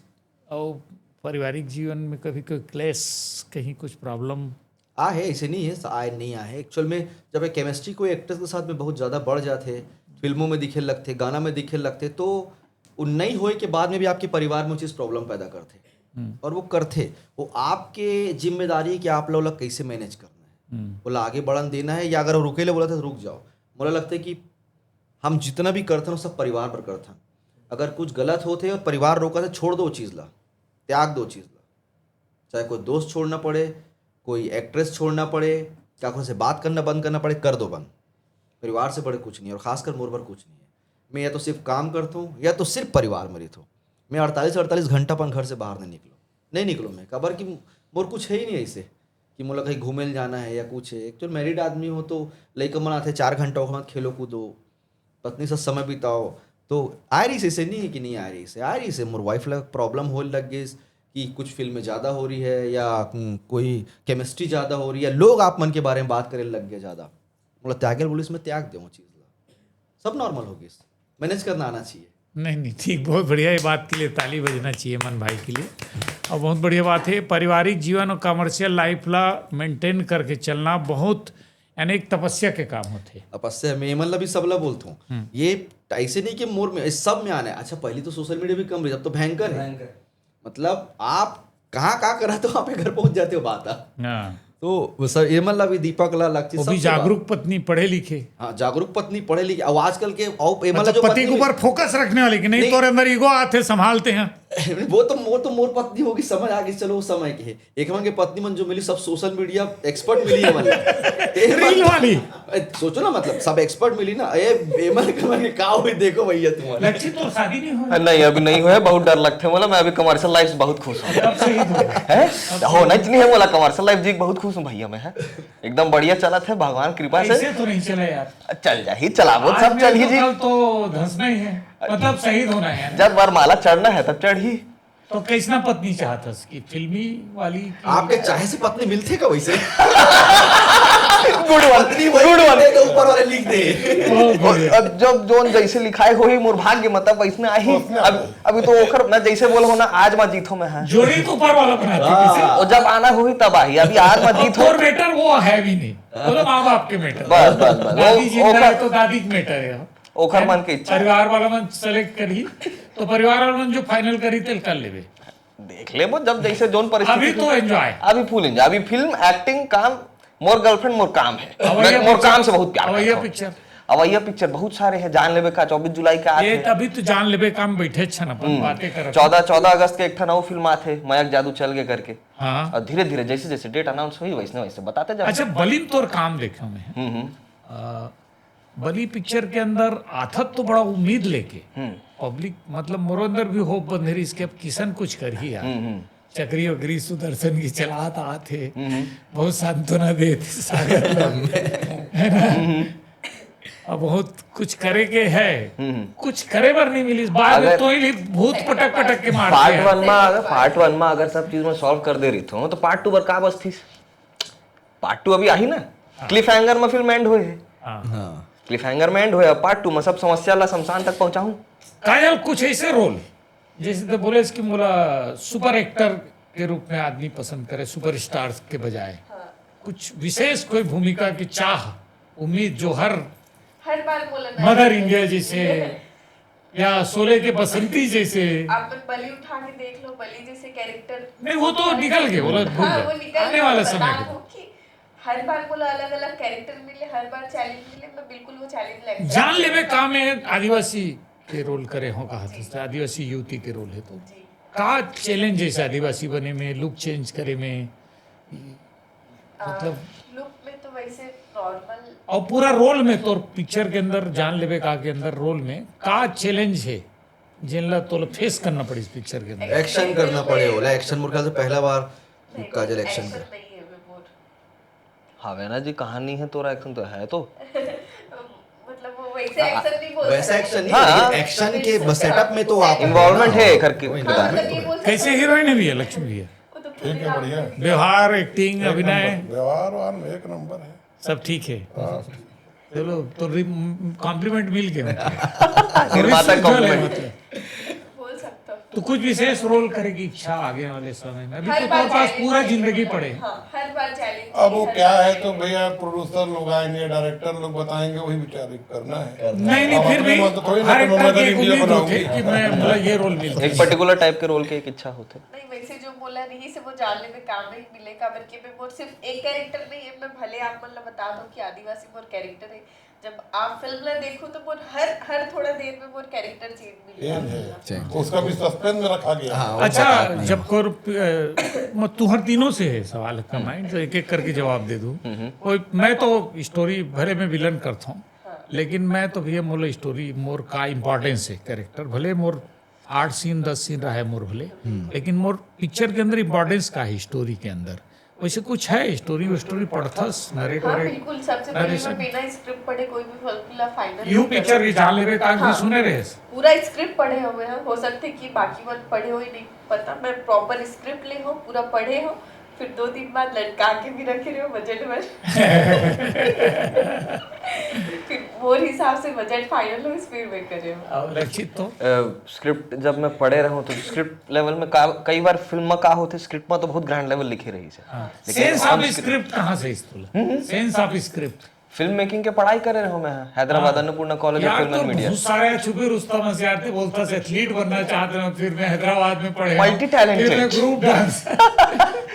और पारिवारिक जीवन में कभी कोई क्लेश, कहीं कुछ प्रॉब्लम? आ है, ऐसे नहीं है, आए नहीं आ है। एक्चुअल में जब एक केमिस्ट्री कोई एक्ट्रेस के साथ में बहुत ज़्यादा बढ़ जाते, फिल्मों में दिखे लगते, गाना में दिखे लगते, तो वो नहीं होए के बाद में भी आपके परिवार में वो चीज़ प्रॉब्लम पैदा करते। और वो करते, वो आपके जिम्मेदारी है कि आप लोग ला कैसे मैनेज करना है, वो ला आगे बढ़न देना है, या अगर वो रुके ले बोला था तो रुक जाओ। मोला लगता है कि हम जितना भी करथन वो सब परिवार पर करथन। अगर कुछ गलत होते और परिवार रोका तो छोड़ दो वो चीज़ ला, त्याग दो वो चीज़ ला। चाहे कोई दोस्त छोड़ना पड़े, कोई एक्ट्रेस छोड़ना पड़े, काकरो से बात करना बंद करना पड़े, कर दो बंद। परिवार से बड़े कुछ नहीं है, और खासकर मोर बर कुछ नहीं है। मैं या तो सिर्फ काम करता हूँ या तो सिर्फ परिवार में रहता हूँ। मैं अड़तालीस अड़तालीस घंटा अपन घर से बाहर नहीं निकलो, नहीं निकलो मैं, काबर कि मोर कुछ है ही नहीं ऐसे कि मोला कहीं घूमे ल जाना है या कुछ है। एक्चुअल मैरिड आदमी हो तो लइका मन आथे, चार घंटा ओखर साथ खेलो कूदो, पत्नी से समय बिताओ। तो आ रही से, ऐसे नहीं है कि नहीं आ रही से, आ रही से। मोर वाइफ ला प्रॉब्लम होए लग गई कि कुछ फिल्म में ज़्यादा हो रही है या हम्म, कोई केमिस्ट्री ज़्यादा हो रही है, लोग आप मन के बारे में बात करे लग गए ज़्यादा। मोला त्यागे ल बोलिस, मैं त्याग दे वो चीज़ ला, सब नॉर्मल हो गई। मैनेज करना आना चाहिए। नहीं नहीं, ठीक, बहुत बढ़िया। ये बात के लिए ताली बजना चाहिए मन भाई के लिए। और बहुत बढ़िया बात है, पारिवारिक जीवन और कमर्शियल लाइफ ला मेंटेन करके चलना बहुत, यानी एक तपस्या के काम होते। तपस्या में एमन ला भी सबला बोलता हूँ, ये ऐसे नहीं कि मोर में, सब में आना है। अच्छा, पहले तो सोशल मीडिया भी कम रही, अब तो भयंकर है। भयंकर। मतलब आप कहाँ कहाँ करा तो आप घर पहुंच जाते हो, बात है। हाँ, तो वो सब एमन ला भी, दीपक ला, लक्षित, वो भी सबसे बात। जागरूक पत्नी, पढ़े लिखे। हाँ, जागरूक पत्नी, पढ़े लिखे। अब आजकल के, अब एमन ला मतलब जो पति पत्नी के ऊपर फोकस रखने वाले कि नहीं, नहीं। तोरे अंदर ईगो आते, संभालते हैं। वो तो मोर, तो मोर पत्नी होगी, समझ आ गई, चलो वो समय के है। एक मन के पत्नी मन जो मिली, सब सोशल मीडिया एक्सपर्ट मिली है, मतलब। रील वाली। ए, सोचो ना, मतलब सब एक्सपर्ट मिली ना। ए, एमन के मन के का हुई, देखो भैया तुम्हारे। लक्षित, तो शादी नहीं हुआ? नहीं, अभी नहीं हुआ है, बहुत डर लगता है। मतलब मैं अभी कमर्शियल लाइफ से बहुत खुश हूँ। कब शहीद हो? है, होना ही नहीं है बोला, कमर्शियल लाइफ जी बहुत खुश हूँ भैया मैं, है एकदम बढ़िया चलत है भगवान कृपा से। ऐसे तो नहीं चले यार। चल जा ही, चलाबो आज सब नहीं चल ही तो जी। कल तो धंसना ही है, मतलब शहीद होना है। जब वरमाला चढ़ना है तब चढ़ी। तो कैसना पत्नी चाहत हस कि फिल्मी वाली कि आपके चाहे से पत्नी मिलते का वैसे? गुड वन, पत्नी गुड वन। दे दो ऊपर वाले लिख दे। बहुत बढ़िया। अब जब जोन जैसे लिखाए होही मोर भाग्य में तब वैसने आही। अब अभी तो ओखर ना जैसे बोल हो ना, आज मा जीत हो मैं, हाँ। जोड़ी तो ऊपर वाला बनाते किसी। और जब आना होही तब आही, अभी आज मा जीत हो। और मैटर वो है भी नहीं, वो तो माँ बाप के मैटर। बस, बस, बस। दादी वो- जिंदा ओखर- है तो दादी के मैटर है। ओखर मन के इच्छा। परिवार वाला मन सेलेक्ट करी तो परिवार वाला मन जो फाइनल करी तेल कर लेवे। देख लेबो जब जैसे जोन परिस्थिति। अभी तो एंजॉय। अभी फुल एंजॉय। अभी फिल्म, एक्टिंग, काम, मोर गर्लफ्रेंड मोर काम है। अवैया मैं मोर पिक्चर। काम से बहुत प्यार अवैया करता हूँ। पिक्चर। अवैया पिक्चर बहुत सारे हैं, जान लेबे का, चौबीस जुलाई का ये आते। तभी तो जान लेबे काम बैठे अच्छा ना अपन बातें करत। चौदह चौदह अगस्त के एक ठन अउ फिल्म आथे, मयक जादू चल गे करके। हाँ। और धीरे धीरे जैसे जैसे डेट अनाउंस हुई वैसने वैसे बताते जाओ। अच्छा, बलिम तोर काम देखे मैं। हम्म, हम्म। आ, बली पिक्चर के अंदर आथत तो बड़ा उम्मीद लेके हम्म। पब्लिक, मतलब मोरो अंदर भी होप बंधे रहिस कि अब किसन कुछ करही यार। हम्म, हम्म। चक्री वक्री सुदर्शन की चलात आत हे, बहुत सांत्वना देत हे सागर ला। है ना? अब बहुत कुछ करे के है, कुछ करे बर नहीं मिलिस। बाद में अगर तो ही भूत पटक पटक के मार पार्ट वन में अगर, पार्ट वन में अगर सब चीज में सॉल्व कर दे रही थो तो पार्ट टू बर का बचतीस? पार्ट टू अभी आही ना, क्लिफ हैंगर में फिल्म एंड होए है। हाँ। क्लिफ हैंगर में एंड होए, पार्ट टू में सब समस्या ला शमशान तक पहुंचाऊं। काजल, कुछ ऐसे रोल जैसे तो बोले कि मोला सुपर एक्टर के रूप में आदमी पसंद करे, सुपरस्टार के बजाय कुछ विशेष कोई भूमिका की चाह, उम्मीद जो हर हर बार बोला ना। मदर इंडिया जैसे या शोले के बसंती जैसे। आप बलि उठा के देख लो, बलि जैसे कैरेक्टर। नहीं, वो तो निकल गए, वो लोग भूल हाँ, गए। वो निकल आने गया, वाला बता समय रहा हूँ कि हर बार बोला अलग अलग कैरेक्टर मिले, हर बार चैलेंज मिले, मैं बिल्कुल वो चैलेंज लेकर जान लेबे काम में आदिवासी के रोल करे हो कहा था, आदिवासी युवती के रोल है तो जी। का चैलेंज है आदिवासी बने में, लुक चेंज करे में? मतलब लुक में तो वैसे नॉर्मल। और पूरा रोल में, तोर पिक्चर के अंदर, जान लेबे का के अंदर रोल में का चैलेंज है, जेन ला तोला फेस करना पड़िस पिक्चर के अंदर? एक्शन करना पड़े होला। एक्शन मोर ख्याल से पहला बार काजल एक्शन कर नहीं है मैं बोल। हावे ना जी, कहानी है, तोरा एक्शन तो है तो। मतलब वो वैसे एक्शन नहीं बोल वैसा सकते। एक्शन नहीं, हाँ। लेकिन एक्शन के सेटअप में तो आप इन्वॉल्वमेंट है करके हाँ, बता। मतलब ये बोल कैसे सकते हीरोइन भी है लक्ष्मी भैया? वो तो ठीक है, बढ़िया है। व्यवहार, एक्टिंग, अभिनय, व्यवहार वार में एक नंबर है। सब ठीक है। चलो, तो कॉम्प्लीमेंट मिल गए। निर्माता Respect वाले compliment। मतलब। बोल सकता हूँ। तो कुछ विशेष रोल करे की इच्छा आगे वाले समय में? अभी हर तो बार तुम्हारे पास challenge पूरा है। जिंदगी पड़े। हाँ, हर बार चैलेंज। अब वो क्या है, तो भैया प्रोड्यूसर लोग आएंगे, डायरेक्टर लोग बताएंगे, वही विचार करना है। नहीं नहीं, अब फिर अपने भी मन तो थोड़ी ना हर कि मैं एक्टर की मदर एक इंडिया उम्मीद बनाऊंगी। होती है कि मैं, मतलब, ये रोल मिलता एक पर्टिकुलर टाइप के रोल के एक इच्छा होते। नहीं, वैसे जो बोला नहीं से वो जान ले में काम नहीं मिले, काबर के मैं मोर सिर्फ एक कैरेक्टर नहीं है। मैं भले आप मन ला बता दो कि आदिवासी मोर कैरेक्टर है, जब आप फिल्म ला देखो तो मोर हर हर थोड़ा देर में मोर कैरेक्टर चेंज मिले। चेंज है। उसका भी सस्पेंस में रखा गया। हाँ, वो अच्छा, बता नहीं। जब कर अ, म- तुहर तीनों से है सवाल का, माइंड तो एक एक करके जवाब दे दूँ। कोई, मैं तो स्टोरी भले में विलन करता हूँ, लेकिन मैं तो भैया मोला स्टोरी, मोर का इम्पोर्टेंस है कैरेक्टर, भले मोर आठ सीन, दस सीन रहा है मोर भले, लेकिन मोर पिक्चर के अंदर इम्पोर्टेंस का है स्टोरी के अंदर? वैसे कुछ है स्टोरी, वो स्टोरी पढ़थस, नरेट हाँ, वरेट? बिल्कुल। सबसे पहले Narration। मैं बिना स्क्रिप्ट पढ़े कोई भी फिल्म ला फाइनल यू पिक्चर भी जान लेबे का भी सुने रहे। पूरा स्क्रिप्ट पढ़े हुए हैं। हो सकते कि बाकी मन पढ़े हो ही नहीं, पता। मैं प्रॉपर स्क्रिप्ट ले हो, पूरा पढ़े हो, फिर दो दिन बाद लटका के भी रखे रहे हो बजट में। फिर मोर हिसाब से बजट फाइनल हो, फिर मैं करे हो। अब लक्षित तो स्क्रिप्ट जब मैं पढ़े रहूँ तो स्क्रिप्ट लेवल में का, कई बार फिल्म में का होते, स्क्रिप्ट में तो बहुत ग्रैंड लेवल लिखे रही से। लेकिन sense on of screen- script कहाँ से इस तुला? Sense of script. Film making के पढ़ाई करे रहो मैं हैदराबाद अन्नपूर्णा कॉलेज ऑफ यार, फिल्म तो एंड मीडिया। बहुत सारे छुपे रुस्तम से यार थे, बोलता से एथलीट बनना चाहते हैं, फिर मैं हैदराबाद में पढ़े हूँ, Multi talented। फिर मैं ग्रुप डांस।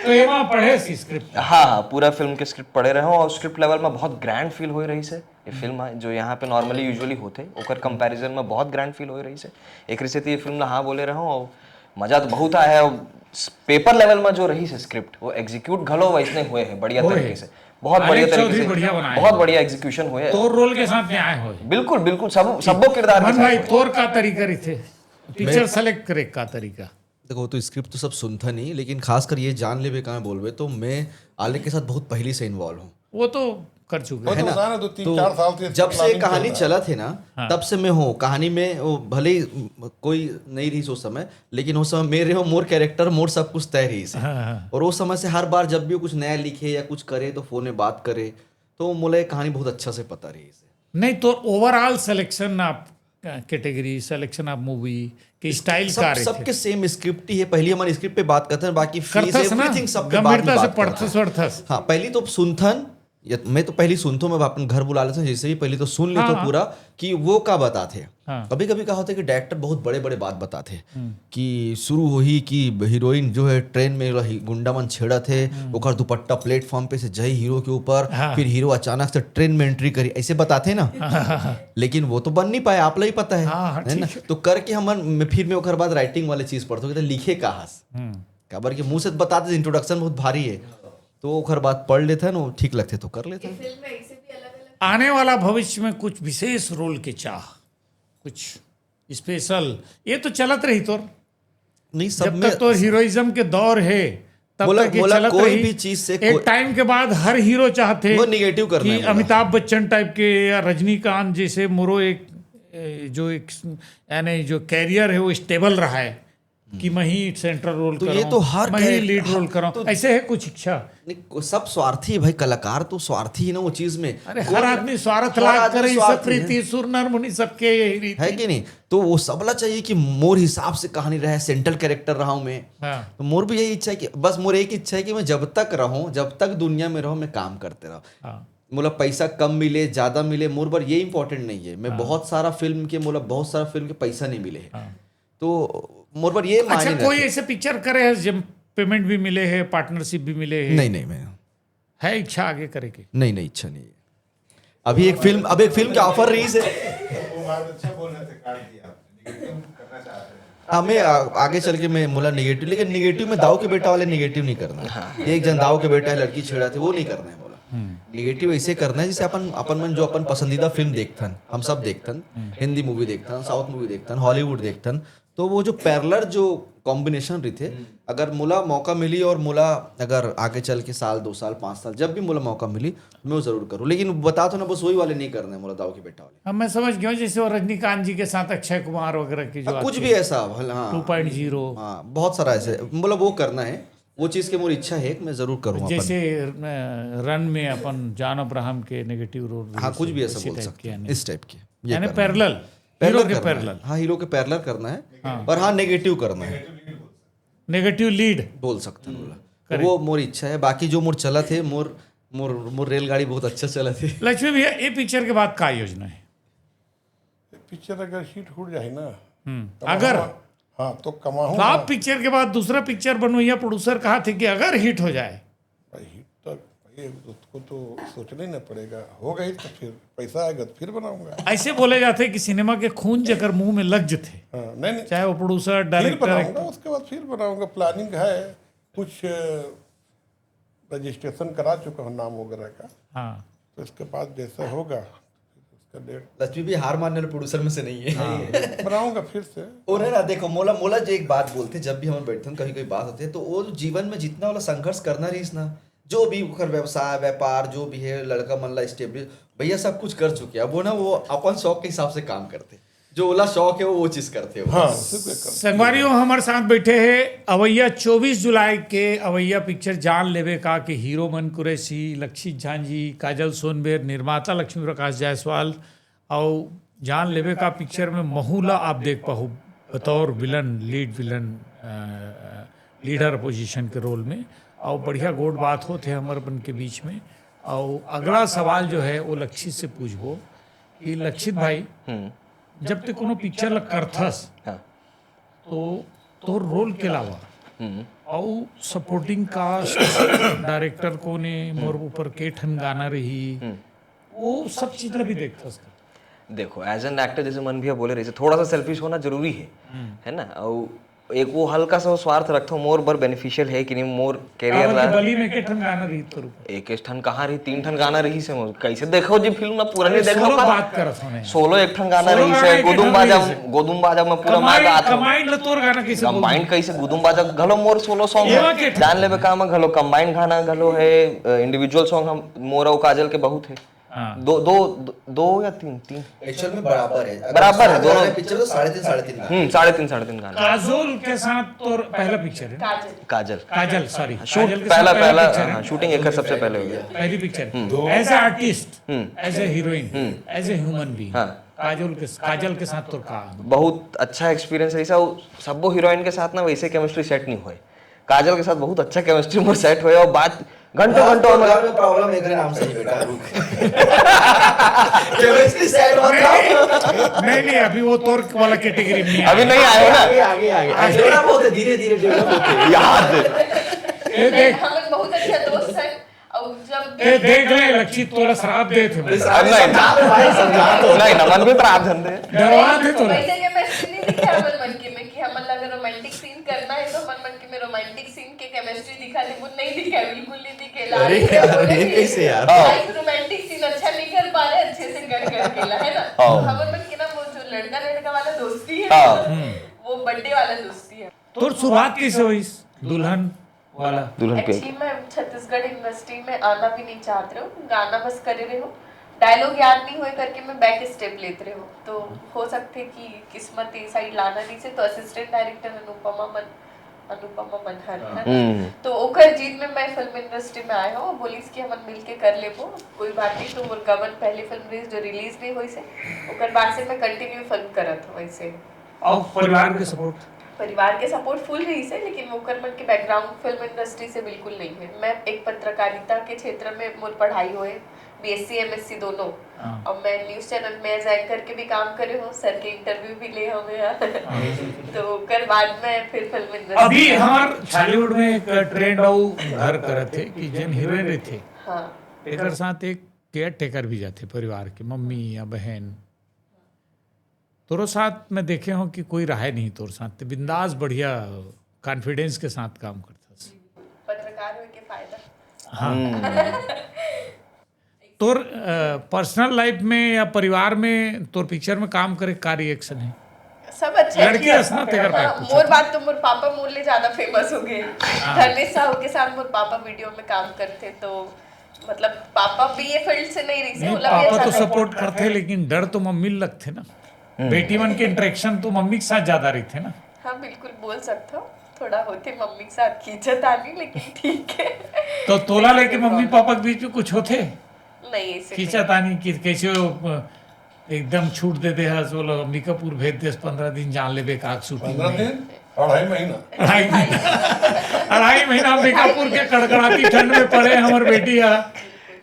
तो ये वहाँ पढ़े सी स्क्रिप्ट। हाँ हाँ, पूरा फिल्म के स्क्रिप्ट पढ़े रहो और स्क्रिप्ट लेवल में बहुत ग्रैंड फील हो रही से। ये फिल्म है जो यहाँ पे नॉर्मली यूजुअली होते, ओकर कंपैरिजन में बहुत ग्रैंड फील हो रही से। एक रिसे तो ये फिल्म ला हाँ बोले रहो और मजा तो बहुत आया है। पेपर लेवल में जो रही से स्क्रिप्ट, वो एग्जीक्यूट घलो वैसने हुए हैं बढ़िया हुए। तरीके से, बहुत आलोक बढ़िया चौधरी तरीके से, बढ़िया बनाए। बहुत बढ़िया एग्जीक्यूशन हुए। तोर रोल के साथ न्याय हो। बिल्कुल बिल्कुल, सब सबको किरदार के मन साथ भाई, हुए। तोर का तरीका रही थे पिक्चर सेलेक्ट करे का तरीका? देखो, तो स्क्रिप्ट तो सब सुनता नहीं, लेकिन खासकर ये जान लेबे कहाँ बोलबे, तो मैं आलोक के साथ बहुत पहले से इन्वॉल्व हूँ। वो तो कर चुके वो हैं। तो है ना? बता ना, दो तीन तो चार साल से जब से planning कहानी चल रहा चलत है ना, हाँ। तब से मैं हूँ कहानी में। वो भले ही कोई नहीं रही उस समय, लेकिन उस समय मेरे हो, मोर कैरेक्टर, मोर सब कुछ तय रही से। हाँ, हाँ। और उस समय से हर बार जब भी वो कुछ नया लिखे या कुछ करे तो फोन में बात करे, तो मोला ये कहानी बहुत अच्छा से पता रही से। नहीं तो overall selection of category, selection of movie के स्टाइल का सब रहे सबके थे। सेम स्क्रिप्ट ही है। पहली हमारी स्क्रिप्ट पे बात करते हैं, बाकी फीस, करथस ना, एवरीथिंग सब पे बाद में गंभीरता से बात करते पढ़थस हैं। वढ़थस। हाँ, पहली तो सुनथन, या मैं तो पहली सुनथो, मैं अपन घर बुला लेता हूँ, जैसे भी पहली तो सुन लेता हाँ, हूँ हाँ। पूरा कि वो का बताते हैं। हाँ। कभी कभी का होता है कि डायरेक्टर बहुत बड़े बड़े बात बताते हैं कि शुरू होही कि हीरोइन जो है ट्रेन में ही गुंडा मन छेड़त है, ओकर दुपट्टा प्लेटफॉर्म पे से जाई हीरो के ऊपर, हाँ। फिर हीरो अचानक से ट्रेन में एंट्री करी, ऐसे बताते हैं ना। लेकिन वो तो बन नहीं पाए, आप ला ही पता है, हाँ, हाँ, है ना? ठीक है। तो करके हम, मैं फिर मैं ओकर बाद राइटिंग वाले चीज पढ़ता हूँ, कहते लिखे का हस, काबर के मुंह से बताते, इंट्रोडक्शन बहुत भारी है, तो ओकर बाद पढ़ लेते हैं ना, ठीक लगते तो कर लेते हैं। फिल्म में ऐसे भी अलग अलग आने वाला भविष्य में कुछ विशेष रोल के चाह, कुछ स्पेशल? ये तो चलत रही तोर, नहीं, सब जब में तक तोर हीरोइज्म के दौर है, तब मोला- तक ये मोला चलत कोई रही। भी चीज से एक कोई- टाइम के बाद हर हीरो चाहते वो नेगेटिव करना कि है मोला। अमिताभ बच्चन टाइप के या रजनीकांत जैसे मोरो एक, ए, जो एक, यानी जो कैरियर है वो स्टेबल रहा है कि मैं ही सेंट्रल रोल तो करूं, ये तो हर मैं ही कैरेक्टर- लीड रोल हाँ, करूं, तो- ऐसे है कुछ इच्छा? नहीं, को- सब स्वार्थी है भाई, कलाकार तो स्वार्थी है ना वो चीज में। अरे, कौन- हर आदमी स्वार्थ हर लाभ आदमी करे, ईश्वर स्वार्थी है। प्रीति सुर नर मुनि सबके यही रीति। है कि नहीं? तो वो सबला चाहिए कि मोर हिसाब से कहानी रहे, सेंट्रल कैरेक्टर रहा हूँ मैं। हाँ। तो मोर भी यही इच्छा है कि बस मोर एक इच्छा है कि मैं जब तक रहूं, जब तक दुनिया में रहूं, मैं काम करते रहूं। हाँ। मोला पैसा कम मिले, ज्यादा मिले, मोर बर ये इंपॉर्टेंट नहीं है। मैं बहुत सारा फिल्म के, मोला बहुत सारा फिल्म के पैसा नहीं मिले है। हाँ। तो मोर बर ये मायने अच्छा, नहीं कोई रखे। ऐसे पिक्चर करे है जब पेमेंट भी मिले है, पार्टनरशिप भी मिले है? नहीं, नहीं, मैं है इच्छा आगे करे के? नहीं, नहीं, इच्छा नहीं है। अभी एक फिल्म, अब एक फिल्म के ऑफर रही से। वो बात अच्छा बोल रहे थे, काट दिया आपने, नेगेटिव करना चाहते हैं। हाँ, मैं आ, आगे चल के मैं मोला नेगेटिव, लेकिन नेगेटिव में दाऊ के बेटा वाले नेगेटिव नहीं करना है। एक जन दाऊ के बेटा है, लड़की छेड़ा थे, वो नहीं करना है मोला। नेगेटिव ऐसे करना है जैसे अपन अपन मन जो अपन पसंदीदा फिल्म देखथन, हम सब देखथन, हिंदी मूवी देखथन, साउथ मूवी देखथन, हॉलीवुड देखथन, तो वो जो पैरेलल जो कॉम्बिनेशन रहिथे, अगर मोला मौका मिली और मोला अगर आगे चल के साल, दो साल, पाँच साल, जब भी मोला मौका मिली, मैं वो जरूर करूँ। लेकिन बता तो ना, बस वही वाले नहीं करना है मोला, दाऊ के बेटा वाले। अब मैं समझ गया हूँ, जैसे वो रजनीकांत जी के साथ अक्षय कुमार वगैरह की जो हाँ, कुछ आती भी है, ऐसा, भले, हाँ। टू पॉइंट जीरो, हाँ, बहुत सारा ऐसे, मतलब, वो करना है, वो चीज की मोर इच्छा है कि मैं जरूर करूँ अपन। जैसे अ, रन में अपन जॉन अब्राहम के नेगेटिव रोल, हाँ, कुछ भी ऐसा बोल सकते हैं, इस टाइप के, ये यानी करना है। पैरेलल, हीरो पैरेलल के करना है। पैरेलल, हाँ, हीरो के पैरेलल करना है। हाँ। पर हाँ, नेगेटिव करना है, नेगेटिव लीड। बोल सकते हैं बोला। वो मोर इच्छा है। बाकी जो मोर चलत हे, मोर मोर मोर रेलगाड़ी बहुत अच्छा चलत हे। लक्ष्मी भैया, ये पिक्चर के बाद का योजना है? पिक्चर अगर हिट हो जाए ना, हम्म, तो अगर कमाऊँ-, हाँ, तो कमाऊँ। फ्लॉप पिक्चर के बाद दूसरा पिक्चर बनवैया प्रोड्यूसर कहा थे कि अगर हिट हो जाए, भाई, हिट तो, ये उसको तो सोचना ही ना पड़ेगा। होगा ही तो फिर पैसा आएगा तो फिर बनाऊंगा। ऐसे बोले जाते कि सिनेमा के खून जकर मुंह में लग जथे, हाँ, नहीं, नहीं, चाहे वो प्रोड्यूसर, फिर डायरेक्टर, बनाऊंगा। उसके बाद फिर बनाऊंगा। प्लानिंग है, कुछ रजिस्ट्रेशन करा चुका हूँ नाम वगैरह का। हाँ, तो इसके बाद जैसा होगा, उसका डेट लक्ष्मी भी हार मानने वाले प्रोड्यूसर में से नहीं है। बनाऊंगा फिर से। और है ना, देखो, मोला मोला जो एक बात बोलते, जब भी हम बैठते हैं, कभी कोई बात होती है, तो वो जो जीवन में जितना वाला संघर्ष करना रहीस ना, जो भी ओकर व्यवसाय व्यापार जो भी है, लड़का मन ला स्टेब्लिश, भैया सब कुछ कर चुके हैं। अब वो ना, वो अपन शौक के हिसाब से काम करते, जो ओला शौक है वो वो चीज करते हो। हाँ, उसी पे कर। संगवारी हो, हमारे साथ बैठे हैं अवैया चौबीस जुलाई के अवैया पिक्चर जान लेवे का के हीरो मन कुरैशी, लक्षित झांझी, काजल सोनबेर, निर्माता लक्ष्मी प्रकाश जायसवाल। और जान लेवे का पिक्चर में महू ला आप देख पाहू बतौर villain, lead villain, leader position के रोल में। और बढ़िया गोठ बात होत हे हमर अपन के बीच में। और अगला सवाल जो है वो लक्षित से पूछबो कि लक्षित भाई, जब ते कोनो पिक्चर ला करथस, हाँ। तो तोर रोल के अलावा हम्म। और सपोर्टिंग कास्ट, डायरेक्टर कोन हे, मोर ऊपर के ठन गाना रही, वो सब चीज ला भी देखथस का? देखो, एज एन एक्टर, जैसे मन भैया बोले रहिसे, थोड़ा सा सेल्फिश होना जरूरी है, है ना? और एक वो हल्का सा वो स्वार्थ रखथो, मोर बर बेनिफिशियल है कि नहीं, मोर कैरियर काबर ला। कि बली में के ठन गाना रही तोर ऊपर? एक एक ठन कहाँ रही, तीन ठन गाना रही से मोर। कैसे देखो जी फिल्म ना, पूरा नहीं देखो सोलो का? बात करत हूँ मैं। सोलो एक ठन गाना सोलो रही गाना से, एक ठन गुदुम रही बाजा, से। गुदुम बाजा में पूरा मैं कंबाइंड, गात हूँ। कंबाइंड ला तोर गाना कैसे बोल? कंबाइंड कैसे, गुदुम बाजा घलो मोर सोलो सॉन्ग एमा है। के ठन? जान लेबे का में घलो कंबाइंड गाना घलो है, इंडिविजुअल सॉन्ग हम, मोर और काजल के बहुत है। हाँ। दो दो दो, दो या तीन, तीन। एक्चुअल में बराबर है। अगर बराबर है, सात दोनों। गाने पिक्चर तो साढ़े तीन, साढ़े तीन गाने। हम्म, साढ़े तीन, साढ़े तीन गाना। काजोल के साथ तोर पहला पिक्चर है? काजल। काजल। काजल, सॉरी, शूट पहला पहला, पिक्चर है। हाँ, शूटिंग एक सबसे पहले हुई है। पहली picture hmm. As a artist, hmm. As a heroine, as a human being. हाँ। काजोल के काजल के साथ तोर का? बहुत अच्छा एक्सपीरियंस है ऐसा। सबो हीरोइन के साथ ना वैसे केमिस्ट्री सेट नहीं होए। काजल के साथ बहुत अच्छा केमिस्ट्री मोर सेट होए और बात घंटों घंटों तो में। घर में प्रॉब्लम है, तेरे नाम से ही बेटा, रुक। केमिस्ट्री सेट मत रहा। नहीं, नहीं, अभी वो तोर वाला कैटेगरी में नहीं अभी आया। नहीं आए हो ना? आगे, आगे, आगे। डेवलप होते, धीरे धीरे डेवलप होते। याद। ये देख, हम लोग बहुत अच्छा दोस्त है। और जब ये देख ले लक्षित, तोला श्राप दे थे। अब नहीं। भाई, समझा तो। नहीं ना, मन में प्रार्थन दे। डरवा थे तोला। वैसे केमिस्ट्री नहीं दिखा हमर मन के में कि हमन ला अगर रोमांटिक सीन करना है तो हमर मन के में रोमांटिक सीन के केमिस्ट्री दिखा दे, वो नहीं दिखा, बिल्कुल नहीं दिखे। अरे यार, ये कैसे यार? हाँ। लाइक रोमांटिक सीन अच्छा नहीं कर पा रहे, अच्छे से कर करके ला, है ना? हाँ। तो हमर मन के ना वो जो लड़का लड़का वाला दोस्ती है, हाँ। वो बर्थडे वाला दोस्ती है। तोर शुरुआत कैसे हुई इस दुल्हन वाला? दुल्हन पे। एक्चुअली मैं छत्तीसगढ़ इंडस्ट्री में आना भी नहीं चाहत रहे हूँ, गाना बस करे रहे हूँ। डायलॉग याद नहीं हुए करके मैं बैक स्टेप लेत रहे हूँ, तो हो सकते कि किस्मत ये साइड लाना नहीं से, तो असिस्टेंट डायरेक्टर अनुपमा मन अनुपमा मनहर है ना? हम्म। तो ओकर जीत में मैं फिल्म इंडस्ट्री में आए हूँ, बोलिस कि हमन मिलके कर लेबो। कोई बात नहीं, तो मोर गबन पहली फिल्म रही जो रिलीज नहीं हुई से, ओकर बाद से मैं कंटिन्यू फिल्म करत हूँ ऐसे। और परिवार के सपोर्ट? परिवार के सपोर्ट फुल रही से, लेकिन ओकर मन के बैकग्राउंड फिल्म इंडस्ट्री से बिल्कुल नहीं है। मैं एक पत्रकारिता के क्षेत्र में मोर पढ़ाई हुए, बीएससी एमएससी दोनों। हाँ। और मैं न्यूज चैनल में ज्वाइन करके भी काम करे हूँ, सर के इंटरव्यू भी ले हूँ मैं। तो ओकर बाद मैं फिर फिल्म इंडस्ट्री अभी हमार छालीवुड में एक ट्रेंड आऊ घर करत है कि जेन हीरोइन रहते, हाँ। एकर साथ एक केयर टेकर भी जाते परिवार के, मम्मी या बहन। तोरो साथ मैं देखे हों कि कोई रहे नहीं तोर साथ, ते बिंदास बढ़िया कॉन्फिडेंस के साथ काम करथस। पत्रकार होय के फायदा। हाँ। तोर पर्सनल लाइफ में या परिवार में तोर पिक्चर में काम करे का रिएक्शन है? सब अच्छा है। लड़की हस ना, तेकर हाँ, बात पूछा। मोर बात तो मोर पापा मोर ले ज्यादा फेमस हो गए। धर्मेश साहू के साथ मोर पापा वीडियो में काम करते, तो मतलब पापा भी ये फील्ड से नहीं रही से, नहीं, ओला भी पापा अच्छा तो support सपोर्ट करथे, लेकिन डर तो मम्मी ल लगथे ना। बेटी मन के इंटरेक्शन तो मम्मी के साथ ज्यादा रहिथे ना। हाँ, बिल्कुल बोल सकता हूँ, थोड़ा होते मम्मी के साथ खींचत आनी, लेकिन ठीक है। तो तोला लेके मम्मी पापा के बीच में कुछ होथे? नहीं, ऐसे खींचत आनी कि कैसे वो, अ, एकदम छूट दे दे हस, बोलो अंबिकापुर भेज देस, पंद्रह दिन जान लेबे का शूटिंग पंद्रह में। दिन, अढ़ाई महीना। अढ़ाई महीना, अढ़ाई महीना अंबिकापुर के कड़कड़ाती ठंड में पड़े हमर बेटी ह।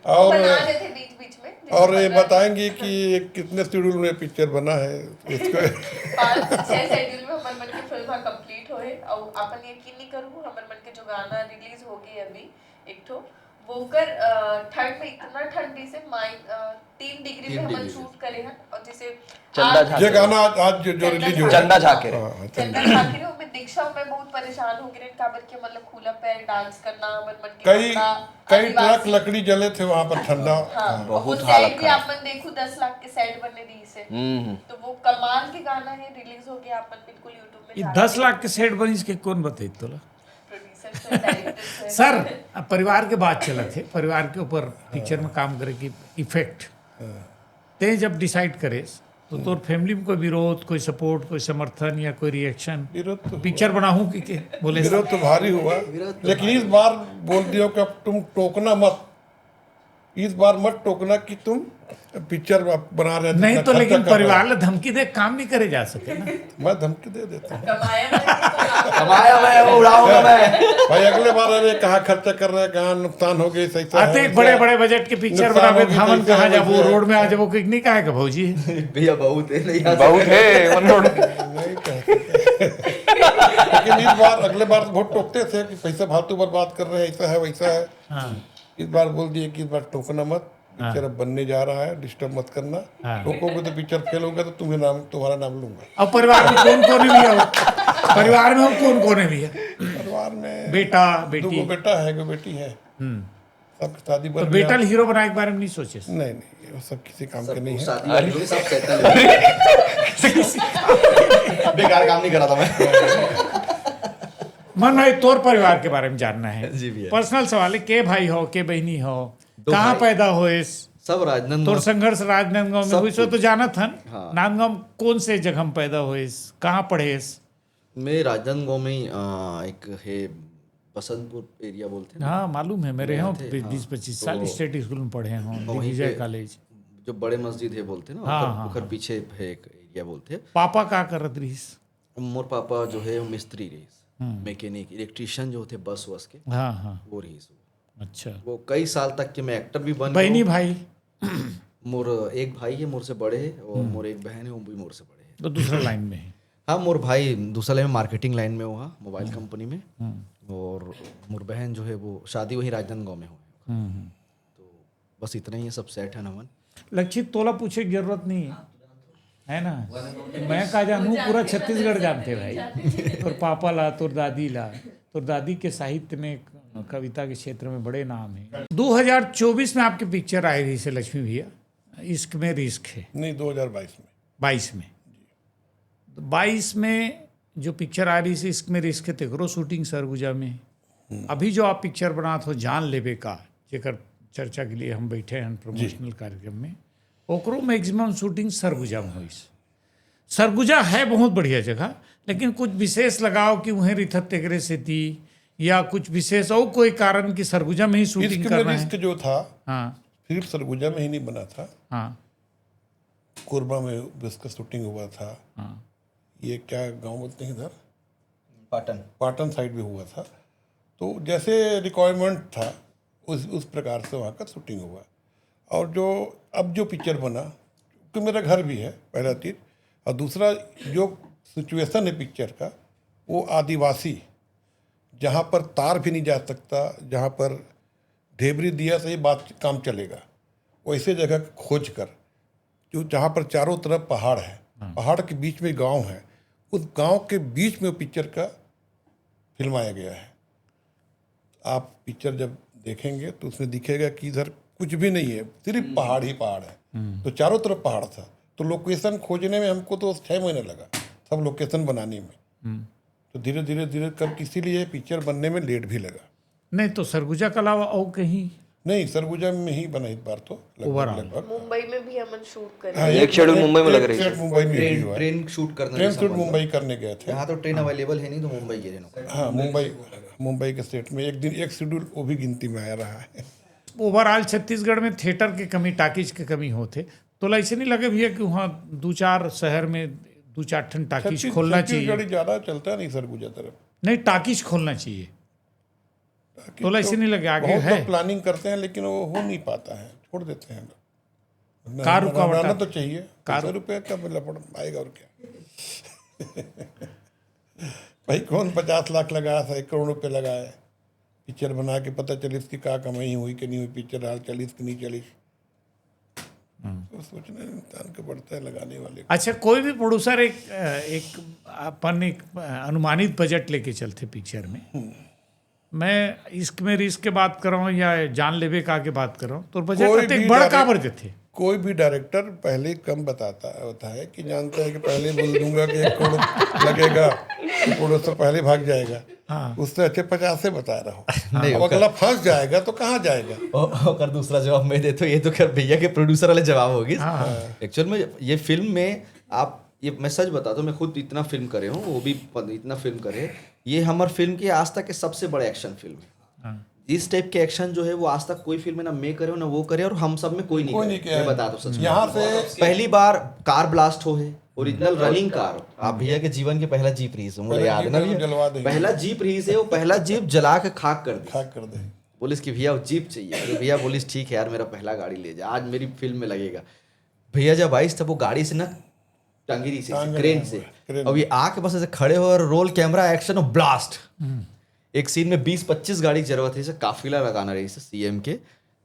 और बना देते बीच बीच में। और ये बताएंगे कि कितने शेड्यूल में पिक्चर बना है, इसको पाँच छह शेड्यूल में हमर मन के फिल्म कंप्लीट होए, और अपन यकीन नहीं करू, हमर मन के जो गाना रिलीज हो गई अभी एक ठो, वो कर ठंड में इतना ठंडी से माइन तीन डिग्री में हमन शूट करे हैं, और जैसे चंदा आज झा ये गाना आज, आज जो, जो रिलीज हो चंदा झा के। हाँ, हाँ, चंदा झाकिर हो, मैं दीक्षा में बहुत परेशान हो गई, काबर के मतलब खुला पैर डांस करना, हमर मन के कई कपड़ा, कई आदिवासी। ट्रक लकड़ी जले थे वहाँ पर, ठंडा। हाँ, बहुत वो हालत सेट भी खराब। आप मन देखू, दस लाख के सेट बने रही से, हम्म। तो वो कमाल के गाना है, रिलीज हो गया, आप मन बिल्कुल यूट्यूब में ये जाके दस लाख के सेट बनिस के कौन बताई तोला? प्रोड्यूसर से, डायरेक्टर से। सर, अब परिवार के बात चलत हे, परिवार के ऊपर पिक्चर में काम करे की इफेक्ट, ते जब डिसाइड करेस तो तोर फैमिली में कोई विरोध, कोई सपोर्ट, कोई समर्थन या कोई रिएक्शन? विरोध तो पिक्चर बनाहूँ कि के बोले विरोध तो भारी हुआ, लेकिन इस बार बोल दियो कि अब तुम टोकना मत, इस बार मत टोकना कि तुम पिक्चर बना रहे हो, नहीं इतना तो, खर्चा लेकिन कर रहे हो। परिवार ला धमकी दे काम नहीं करे जा सके ना। मैं धमकी दे देता हूँ। कमाया मैंने तो कमाया मैं, उड़ाऊंगा मैं। भाई, अगले बार अरे कहाँ खर्चा कर रहे हैं, कहाँ नुकसान हो गई, सही आते एक बड़े बड़े बजट के पिक्चर नुकसान बनावे, हो गई, धामन कैसे कहाँ हो जाबो, गया? रोड में आ जाबो कि नहीं, काहे का भौजी? भैया बहुत है, नहीं आ बहुत सकते। है मतलब। नहीं कह सकते। लेकिन इस बार, अगले बार तो बहुत टोकते थे कि पैसा फालतू बर्बाद कर रहे हैं, ऐसा है, वैसा है। हाँ। इस बार बोल दिए कि इस बार टोकना मत, पिक्चर अब बनने जा रहा है, डिस्टर्ब मत करना। हाँ। टोकोगे तो पिक्चर फेल होगा, तो तुम्हें नाम, तुम्हारा नाम लूंगा। अब परिवार में कौन कौन है भैया? परिवार में हम कौन कौन है भैया? परिवार में बेटा, दो बेटी। गो बेटा है, एगो बेटी है। हम्म। सबकी शादी तो बन बेटा गया। हीरो बनाए के बारे में नहीं सोचे? नहीं, नहीं, वो सब किसी काम के सब नहीं है। शादी वाले सब शैतान है। बेकार काम नहीं करा था मैं। मन भाई, तोर परिवार के बारे में जानना है। जी भैया। पर्सनल सवाल है, के भाई हो, के बहनी हो, दो कहाँ भाई। पैदा होइस? सब राजनांदगांव। तोर संघर्ष राजनांदगांव में सब हुई सो कुछ। तो जानत हन। हाँ। नांदगांव कौन से जगह में पैदा होइस, कहाँ पढ़ेस? मैं राजनांदगांव में ही, आ, एक है बसंतपुर एरिया बोलते हैं ना। हाँ, मालूम है, मेरे यहाँ यहाँ थे, भी हाँ। बीस पच्चीस साल तो स्टेट स्कूल में पढ़े हैं, वहीं दिग्विजय पे कॉलेज। जो बड़े मस्जिद है बोलते हैं ना, हाँ, ओखर, हाँ, ओखर हाँ। पीछे है एक एरिया बोलते हैं। पापा का करत रहिस? मोर पापा जो है वो मिस्त्री रहिस, हम्म। मैकेनिक, इलेक्ट्रिशियन जो होते बस वस के, हाँ, हाँ। वो रहिस। अच्छा। वो कई साल तक के मैं एक्टर भी बन बहनी गया हूँ। भाई? मोर एक भाई है मोर से बड़े है और मोर एक बहन है, वो भी मोर से बड़े है। तो दूसरा लाइन में है। हाँ, मोर भाई दूसरा लाइन में, मार्केटिंग लाइन में हुआ, मोबाइल कंपनी में। हम्म। और मोर बहन जो है वो शादी वहीं राजनांदगांव में हुआ है। हम्म, हम्म। तो बस इतना ही है, सब सेट है नमन। लक्षित, तोला पूछे के जरूरत नहीं है, है ना? मैं का जानू, पूरा छत्तीसगढ़ जानते भाई। तोर पापा ला, तोर दादी ला, तोर दादी के साहित्य में, कविता के क्षेत्र में बड़े नाम है। दो हज़ार चौबीस में आपके पिक्चर आए रहिस हे लक्ष्मी भैया, इश्क में रिस्क है, नहीं, दो हज़ार बाईस में। बाईस में। तो बाईस में जो पिक्चर आए रहिस हे इश्क में रिस्क है, तेकरो शूटिंग सरगुजा में। अभी जो आप पिक्चर बनात हो, जान लेबे का, जेकर चर्चा के लिए हम बैठे हैं प्रमोशनल कार्यक्रम में, ओकरो मैक्सिमम शूटिंग सरगुजा में होइस। सरगुजा है बहुत बढ़िया जगह, लेकिन कुछ विशेष लगाव कि उहें रिथत तेकरे सेती, या कुछ विशेष और कोई कारण कि सरगुजा में ही शूटिंग इश्क में करना है? रिस्क जो था, हाँ, सिर्फ सरगुजा में ही नहीं बना था, हाँ। कोरबा में भी उसका शूटिंग हुआ था। हाँ। ये क्या गांव बोलते हैं इधर, पाटन। पाटन साइड भी हुआ था। तो जैसे रिक्वायरमेंट था, उस उस प्रकार से वहाँ का शूटिंग हुआ। और जो अब जो पिक्चर बना, तो मेरा घर भी है, पहला चीज़। और दूसरा, जो सिचुएशन है पिक्चर का, वो आदिवासी, जहाँ पर तार भी नहीं जा सकता, जहाँ पर ढेबरी दिया से ही बात, काम चलेगा, वैसे जगह खोज कर, जो जहाँ पर चारों तरफ पहाड़ है, पहाड़ के बीच में गांव है, उस गांव के बीच में पिक्चर का फिल्माया गया है। आप पिक्चर जब देखेंगे तो उसमें दिखेगा कि इधर कुछ भी नहीं है, सिर्फ पहाड़ ही पहाड़ है। तो चारों तरफ पहाड़ था, तो लोकेशन खोजने में हमको तो छः महीने लगा, सब लोकेशन बनाने में। तो धीरे धीरे धीरे करके इसीलिए पिक्चर बनने में लेट भी लगा। नहीं तो सरगुजा के अलावा और कहीं? नहीं, सरगुजा में ही बना इस बार तो, लगभग Overall। लगभग। मुंबई में भी हमन शूट करे। हाँ, एक schedule मुंबई में लग एक रही सेट थी। मुंबई में भी ट्रेन हुआ है। ट्रेन शूट करना ट्रेन भी शूट संभव मुंबई है। करने गए थे। यहाँ तो ट्रेन अवेलेबल है नहीं, तो मुंबई गए थे। हाँ, मुंबई, मुंबई के सेट में एक दिन एक शेड्यूल, वो भी गिनती में आ रहा है। ओवरऑल छत्तीसगढ़ में थिएटर के कमी, टाकीज के कमी होथे, तोला ऐसे नहीं लगे भैया कि वहाँ दो चार शहर में दो चार ठन टाकीज छत्तीस- खोलना छत्तीसगढ़ी चाहिए? ज्यादा चलता है नहीं सरगुजा तरफ। नहीं, टाकीज खोलना चाहिए। ताकि तोला ऐसे तो नहीं लगे आगे बहुत है? लोग प्लानिंग करते हैं, लेकिन वो हो नहीं पाता है, छोड़ देते हैं लोग। अपना का हमारा रुकावट रहना है? तो चाहिए। का सौ रुपये का लपड़ आएगा और क्या। भाई, कौन पचास लाख लगाया था, एक करोड़ रुपये लगाए, पिक्चर बना के पता चली इसकी का कमाई हुई कि नहीं हुई, पिक्चर हाल चली कि नहीं चली। तो सोचना इंसान को पड़ता है लगाने वाले को। अच्छा, कोई भी प्रोड्यूसर एक एक अपन एक अनुमानित बजट लेके चलथे पिक्चर में। मैं इश्क में रिस्क के बात कर रहा हूँ या जान लेबे का के बात कर रहा हूँ, तो बजट कोई रहते भी बड़ा डायरेक्ट- काबर देथे? कोई भी डायरेक्टर पहले ही कम बताता होता है कि जानता है कि पहले ही बोल दूंगा कि एक करोड़ लगेगा, तो प्रोड्यूसर पहले भाग जाएगा। हाँ। उससे अच्छे पचास से बता रहा हूँ। नहीं, अब ओकर- अगला फंस जाएगा तो कहाँ जाएगा? ओ- ओकर दूसरा जवाब मैं देता हूँ, ये तो खैर भैया के प्रोड्यूसर वाले जवाब होगी। हाँ। एक्चुअल में ये फिल्म में आप, ये मैं सच बताता हूँ, मैं खुद इतना फिल्म करे हूँ, वो भी प- इतना फिल्म करे। ये हमार फिल्म के आज तक के सबसे बड़े एक्शन फिल्म है। हाँ। इस टाइप के एक्शन जो है वो आज तक कोई फिल्म में ना मैं करे हूँ ना वो करे, और हम सब में कोई नहीं कोई करे। नहीं किया। मैं बता दो सच में। यहाँ से पहली बार कार ब्लास्ट हो है, ओरिजिनल रनिंग कार। आप भैया के जीवन के पहला जीप रेस है, मुझे पहले याद है जीप ना रेस भैया? जलवा देंगे। पहला जीप रेस है, वो पहला जीप जला के खाक कर दे। खाक कर दे। बोलिस कि भैया वो जीप चाहिए, तो भैया बोलिस ठीक है यार, मेरा पहला गाड़ी ले जा, आज मेरी फिल्म में लगेगा। भैया जब आइस तब वो गाड़ी से ना टंगरी से, टांग क्रेन रहे से, हैं, क्रेन। अब ये आके बस ऐसे खड़े हो और रोल कैमरा एक्शन और ब्लास्ट। एक सीन में बीस पच्चीस गाड़ी की जरूरत है, जैसे काफिला लगाना रही सीएम के,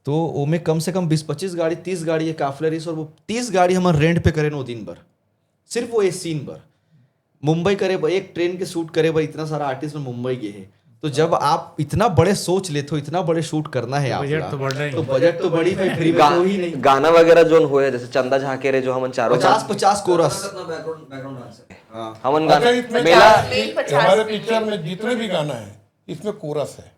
तो वो में कम से कम बीस पच्चीस गाड़ी, तीस गाड़ी ये काफिला रही, और वो तीस गाड़ी हमारे रेंट पे करें वो दिन भर, सिर्फ वो एक सीन पर। मुंबई करे बर, एक ट्रेन के शूट करे बर इतना सारा आर्टिस्ट में मुंबई गए हैं। तो जब आप इतना बड़े सोच लेते हो, इतना बड़े शूट करना है आप बजट तो बढ़ना ही तो है। बजट तो बढ़ी भाई, फ्री में गा, तो ही नहीं। गाना वगैरह जोन होए है, जैसे चंदा झांकेरे जो हमन चारों पचास पचास कोरस। हमन अच्छा, गाना इसमें मेला गाने, हमारे पिक्चर में जितने भी गाना है, इसमें कोरस है,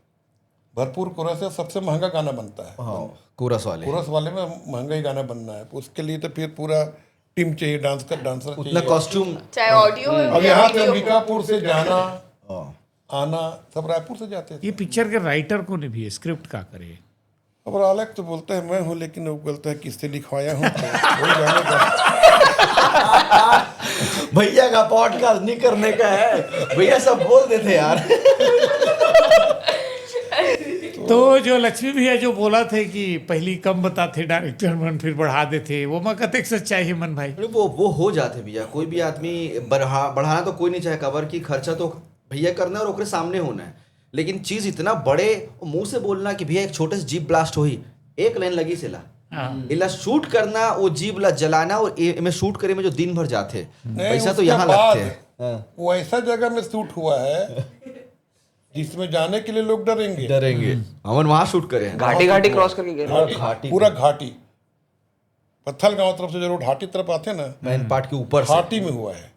भरपूर कोरस है। सबसे महंगा गाना बनता है हाँ, कोरस वाले। कोरस वाले में महंगा ही गाना बनना है, उसके लिए तो फिर पूरा टीम चाहिए, डांस कर डांसर उतना चाहिए। कॉस्ट्यूम। चाहे ऑडियो अब यहाँ से अंबिकापुर से जाना हाँ। आना सब रायपुर से जाते थे। ये पिक्चर के राइटर कौन है भी, स्क्रिप्ट का करे? अब आलेख तो बोलता है मैं हूँ, लेकिन वो बोलता है किससे लिखवाया हूँ, तो वही जानेगा। भैया का पॉडकास्ट नहीं करने का है, भैया सब बोल देते यार। तो जो लक्ष्मी भैया जो बोला थे कि पहली कम बताते डायरेक्टर मन, फिर बढ़ा देते, वो मैं कतेक सच्चाई है मन भाई? अरे वो वो हो जाते भैया, कोई भी आदमी बढ़ा बढ़ाना तो कोई नहीं चाहे, कवर की खर्चा तो भैया करना है और ओकरे सामने होना है, लेकिन चीज इतना बड़े मुंह से बोलना कि भैया एक छोटे से जीप ब्लास्ट होई, एक लाइन लगी सेला, हाँ। इला शूट करना, वो जीप ला जलाना और ए, में शूट करे में जो दिन भर जाते, नहीं, पैसा तो उसके यहाँ बाद लगते हैं। वो ऐसा जगह में शूट हुआ है जिसमें जाने के लिए लोग डरेंगे। डरेंगे। हमन वहां शूट करे हैं। घाटी घाटी क्रॉस करके गए। घाटी, घाटी। पूरा घाटी, पत्थल गांव तरफ से जो रोड घाटी तरफ आते हैं ना, मैन पार्ट के ऊपर से। घाटी में हुआ है।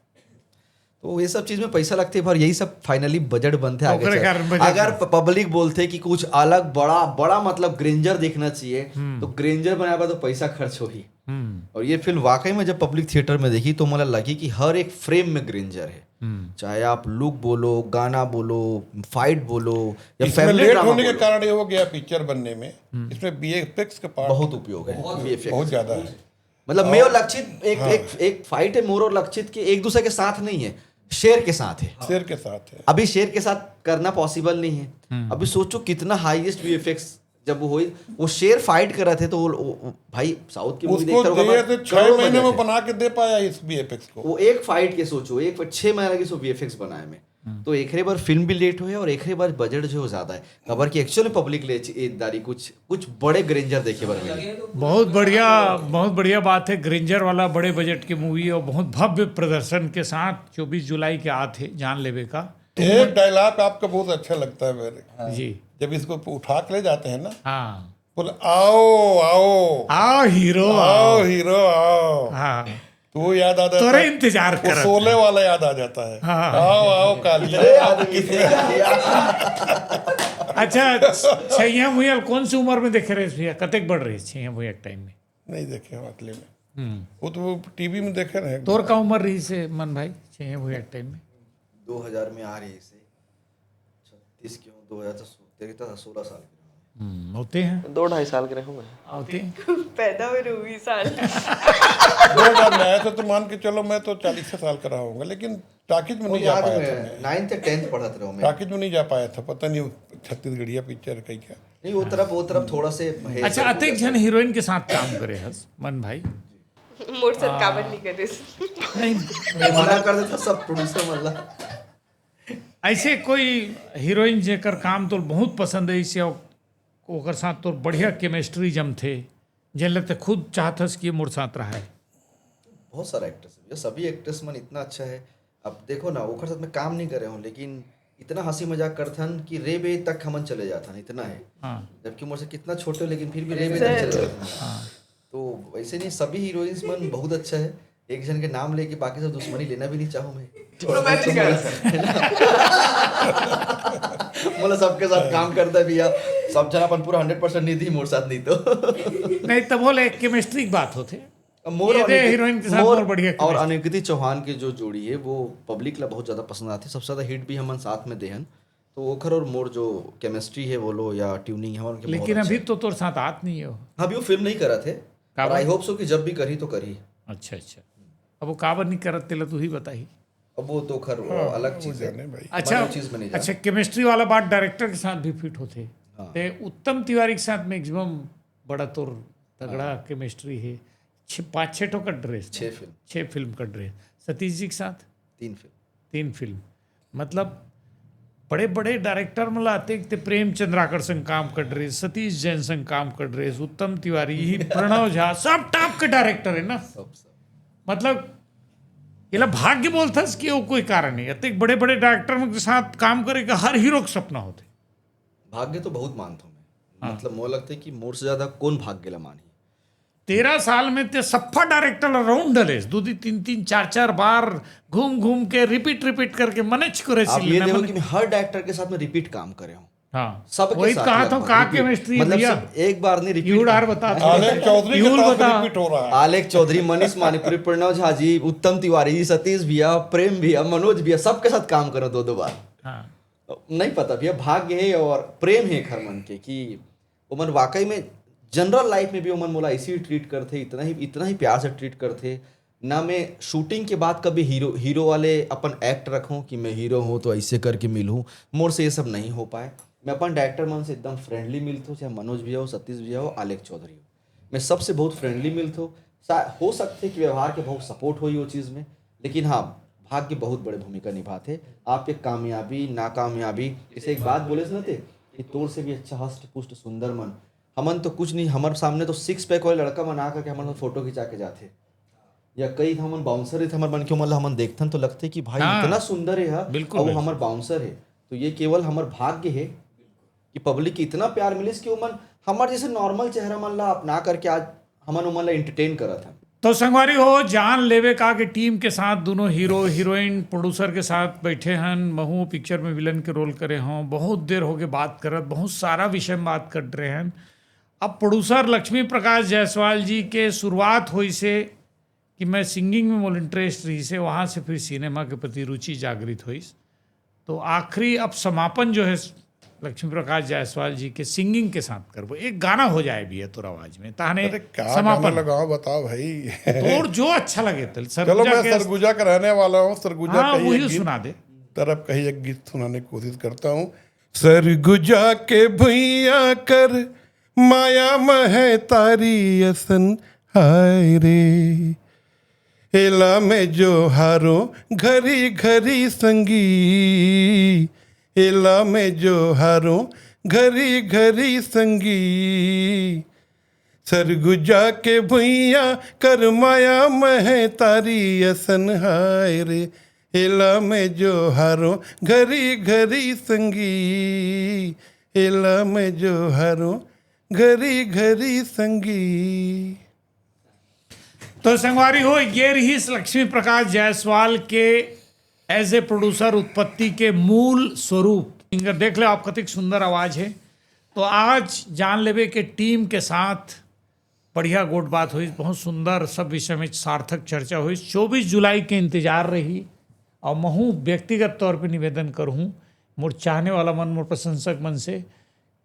तो ये सब चीज में पैसा लगते हैं, पर यही सब फाइनली बजट बनते हैं आगे ओकरे चल। कारण बजट अगर बनते। पब्लिक बोलते कि कुछ अलग बड़ा बड़ा मतलब ग्रेंजर देखना चाहिए, तो ग्रेंजर बनाए पर तो पैसा खर्च हो ही। हम्म। और ये फिल्म वाकई में जब पब्लिक थिएटर में देखी तो मला लगी कि हर एक फ्रेम में ग्रेंजर है। चाहे आप लुक बोलो, गाना बोलो, फाइट बोलो, या इसमें फैमिली लेट ड्रामा होने के बोलो, कारण ये हो गया, पिक्चर बनने में इसमें बीएफएक्स का पार्ट बहुत उपयोग है, वीएफएक्स। बहुत ज्यादा है। मतलब मैं और लक्षित एक एक एक फाइट है, मोर और लक्षित के एक दूसरे के साथ नहीं है, शेर के साथ है। शेर के साथ है। अभी शेर के साथ करना पॉसिबल नहीं है। अभी सोचो कितना हाईएस्ट वीएफएक्स जब वो हुई, वो शेर फाइट कर रहे थे तो वो, वो, वो भाई साउथ की मूवी उसको देखता होगा दिए but थे छह करोड़ों महीने बजट में है। बना के दे पाया इस बीएफएक्स को। वो एक फाइट के सोचो, एक छह महीने लगी सो वीएफएक्स बनाए में। तो एकरे बर फिल्म भी लेट होए और एकरे बर बजट जो ज्यादा है, काबर कि एक्चुअल में पब्लिक ले च-, ए दारी कुछ, कुछ बड़े ग्रेंजर देखे बर मिले। बहुत बढ़िया, बहुत बढ़िया बात है। ग्रेंजर वाला बड़े बजट की मूवी और बहुत भव्य प्रदर्शन के साथ चौबीस जुलाई के आत हे जान लेवे का। एक डायलॉग आपका बहुत अच्छा लगता है मेरे, जी। जब इसको उठा के ले जाते हैं ना, हाँ, बोले, "आओ, आओ, आओ हीरो, आओ आओ। हीरो, आओ।" हाँ, तो वो याद आ जाता तोरे है, इंतजार वो करत शोले वाला याद आ जाता है। हाँ। "आओ, आओ, कालिया।" अच्छा, छैया भुइयां ल कौन सी उम्र में देखे रहे भैया? कतेक बड़ रहे छैया भुइयां के टाइम में? नहीं देखे हम असली में। हम्म। वो तो टीवी में देखे रहे। तोर का उम्र रही से मन भाई, छैया भुइयां के टाइम में? दो हज़ार में आ रही से छत्तीस के हूँ, दो हज़ार तो सो-, तेरे तो सोलह साल के हूँ। हम्म, होते हैं, दो ढाई साल के रहूंगा। होते हैं। पैदा हुए रहे बीस साल। दो बार मैं आया था तो मान के चलो मैं तो चालीस साल का रहा हूंगा, लेकिन टाकिज में नहीं जा पाया था मैं। नाइन्थ टेंथ पढ़त रहो मैं। टाकिज में नहीं जा पाया था, पता नहीं वो छत्तीसगढ़िया पिक्चर कहीं क्या। नहीं, वो तरफ, वो तरफ थोड़ा से है अच्छा, सब अतेक कुछ। झन हीरोइन के साथ काम करे हस मन भाई? मोर साथ काबर नहीं करे? नहीं, मैं मना कर देता सब प्रोड्यूसर वाला। ऐसे कोई हीरोइन जेकर काम तो बहुत पसंद है, इसे ओकर साथ तो बढ़िया केमिस्ट्री जमथे, जेन लगते खुद चाहत हस कि मोर साथ रहे। बहुत सारा एक्ट्रेस है भैया, सभी एक्ट्रेस मन इतना अच्छा है। अब देखो ना, ओखर साथ में काम नहीं करे हूँ, लेकिन इतना हंसी मजाक करथन कि रे बे तक हमन चले जाथन, इतना है। हाँ। जबकि मोर से कितना छोटे हो, लेकिन फिर भी रे बे तक चले जाथन। तो वैसे नहीं, सभी हीरोइंस मन बहुत अच्छा है। एक जन के नाम लेके बाकी सब दुश्मनी लेना भी नहीं चाहूँ मैं। Romantic है। मोला सबके साथ काम करता है भैया, सब जन अपन पूरा हंड्रेड परसेंट नहीं दी मोर साथ नहीं तो। नहीं, तब बोले केमिस्ट्री की बात होते। अब मोर ये और दे अनिक-, हीरोइन के साथ मोर मोर बढ़िया और केमिस्ट्री। अनिकृति चौहान की जो जोड़ी है वो पब्लिक ला बहुत ज्यादा पसंद आती है। सबसे ज्यादा हिट भी हमन साथ में देहन, तो ओखर और मोर जो केमिस्ट्री है बोलो या ट्यूनिंग है, हमन के बहुत लेकिन अच्छा अभी है। तो तोर साथ आत नहीं हो। अभी वो फिल्म नहीं करत है, पर काबर? आई होप सो कि जब भी करही तो करही। अच्छा, अच्छा, अब वो काबर नहीं करत तेला तू ही बताही। अब वो तो खर अलग चीज है। जाने भाई। अच्छा, वो चीज में नहीं अच्छा, केमिस्ट्री वाला बात डायरेक्टर के साथ भी फिट होते। हाँ। ते उत्तम तिवारी के साथ मैक्सिमम बड़ा तोर तगड़ा केमिस्ट्री है। छ-, पाँच छः ठो का ड्रेस, छह फिल्म। छः फिल्म का ड्रेस। सतीश जी के साथ तीन फिल्म। तीन फिल्म, मतलब बड़े बड़े डायरेक्टर मन ला अतेक ते प्रेम चंद्राकर संग काम कर रहे, सतीश जैन संग काम कर रहे, उत्तम तिवारी ही, प्रणव झा, सब टॉप के डायरेक्टर है ना। सब सब मतलब एला भाग्य बोलथस कि वो कोई कारण नहीं। अतेक बड़े बड़े डायरेक्टर मन के साथ काम करे का हर हीरो के सपना होते। भाग्य तो बहुत मानता हूँ मैं। हाँ। मतलब मोला लगता है कि मोर से ज्यादा कौन भाग्य ला मानही। तेरह साल में ते सफ्फा डायरेक्टर ला राउंड डलेस, दो दो तीन तीन चार चार बार घूम घूम के रिपीट रिपीट करके मनेच करे आप ये सिलेना देखो मने- कि मैं हर डायरेक्टर के साथ में रिपीट काम करे हूँ। हाँ, सबके वही साथ कहा ही था आप का रिपीट, केमिस्ट्री मतलब भैया। सब एक बार नहीं रिपीट। यूडार बता आलेख चौधरी के यूल साथ बता। रिपीट हो रहा है। आलेख चौधरी, मनीष मानिकपुरी, प्रणव झा जी, उत्तम तिवारी जी, सतीश भैया, प्रेम भैया, मनोज भैया, सबके साथ काम करो दो दो बार। हाँ, नहीं पता भैया, भाग्य है और प्रेम है एक हर मन के कि ओमन वाकई में जनरल लाइफ में भी ओमन मोला ऐसे ही ट्रीट करथे, इतना ही, इतना ही प्यार से ट्रीट करथे। ना मैं शूटिंग के बाद कभी हीरो, हीरो वाले अपन एक्ट रखूं कि मैं हीरो हूं तो ऐसे करके मिलूं, मोर से ये सब नहीं हो पाए। मैं अपन डायरेक्टर मन से एकदम फ्रेंडली मिलथो, चाहे मनोज भैया हो, सतीश भैया हो, आलेख चौधरी हो, मैं सबसे बहुत फ्रेंडली मिलथो। सा-, हो सकथे कि व्यवहार के बहुत सपोर्ट होई वो चीज़ में, लेकिन हाँ, भाग्य बहुत बड़े भूमिका निभाथे आपके कामयाबी नाकामयाबी। जैसे एक बात बोलेस ना ते कि तोर से भी अच्छा हष्ट पुष्ट सुंदर मन, हमन तो कुछ नहीं, हमर सामने तो सिक्स पैक वाले लड़का मन आ करके हमन फोटो खिंचा के जाथे। या कई हमन बाउंसर रहिथे, हमर मन के ओमन ला हमन देखथन तो लगथे कि भाई हाँ। इतना सुंदर है यार, बिल्कुल, और वो बिल्कुल। हमर बाउंसर है। तो ये केवल हमर भाग्य है कि पब्लिक के इतना प्यार मिलिस कि ओमन हमर जैसे नॉर्मल चेहरा मन ला अपना करके आज हमन ओमन ला एंटरटेन करत हन। तो संगवारी हो, जान लेवे का के टीम के साथ दोनों हीरो हीरोइन प्रोड्यूसर के साथ बैठे हन। महू पिक्चर में विलन के रोल करे हों, बहुत देर होगे बात करत, बहुत सारा विषय में बात कर रहे हन। अब प्रोड्यूसर लक्ष्मी प्रकाश जायसवाल जी के शुरुआत होइस हे कि मैं सिंगिंग में मोला इंटरेस्ट रहिस हे, वहाँ से फिर सिनेमा के प्रति रुचि जागृत होइस। तो आखिरी अब समापन जो है लक्ष्मी प्रकाश जायसवाल जी के सिंगिंग के साथ करबो, एक गाना हो जाए भी है तोर आवाज में, ताहने अरे क्या गाना समापन। लगाओ बताओ भाई। तोर जो अच्छा लगे तेला। चलो, सरगुजा मैं के सरगुजा का रहने वाला हूँ। सरगुजा हाँ, का ही वही एक गीत, सुना दे। तरफ का ही एक गीत सुनाने की कोशिश करता हूँ। सरगुजा के भुइयां कर माया महतारी असन हाय रे। एला मैं जोहारों घरी घरी संगी, एला मैं जोहारों घरी घरी संगी। सरगुजा के भुइयां कर माया महतारी असन हाय रे, एला मैं जोहारों घरी घरी संगी, एला मैं जोहारों घरी घरी संगी। तो संगवारी हो, ये रहिस लक्ष्मी प्रकाश जायसवाल के एज ए प्रोड्यूसर उत्पत्ति के मूल स्वरूप। इनका देख ले आप, कतिक सुंदर आवाज है। तो आज जान लेबे के टीम के साथ बढ़िया गोठ बात हुई, बहुत सुंदर, सब विषय में सार्थक चर्चा हुई। चौबीस जुलाई के इंतजार रही। और महू व्यक्तिगत तौर पे निवेदन करूँ मोर चाहने वाला मन, मोर प्रशंसक मन से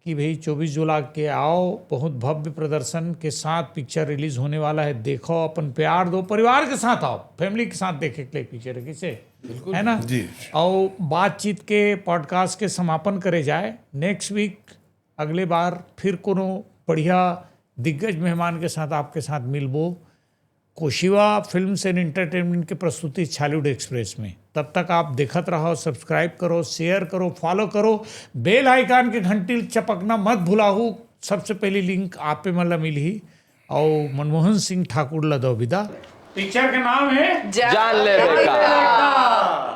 कि भाई चौबीस जुलाई के आओ, बहुत भव्य प्रदर्शन के साथ पिक्चर रिलीज होने वाला है। देखो, अपन प्यार दो, परिवार के साथ आओ, फैमिली के साथ देखे के लिए पिक्चर है, किसे है ना? जी। और बातचीत के पॉडकास्ट के समापन करे जाए। नेक्स्ट वीक अगले बार फिर कोनो बढ़िया दिग्गज मेहमान के साथ आपके साथ मिलबो कोशिवा फिल्म्स एंड एंटरटेनमेंट के प्रस्तुति छॉलीवुड एक्सप्रेस में। तब तक आप देखत रहो, सब्सक्राइब करो, शेयर करो, फॉलो करो, बेल आइकन के घंटी चपकना मत भुलाहू। सबसे पहली लिंक आप पे मन ला मिलही। और मनमोहन सिंह ठाकुर ला दो विदा। पिक्चर के नाम है जान ले बेटा।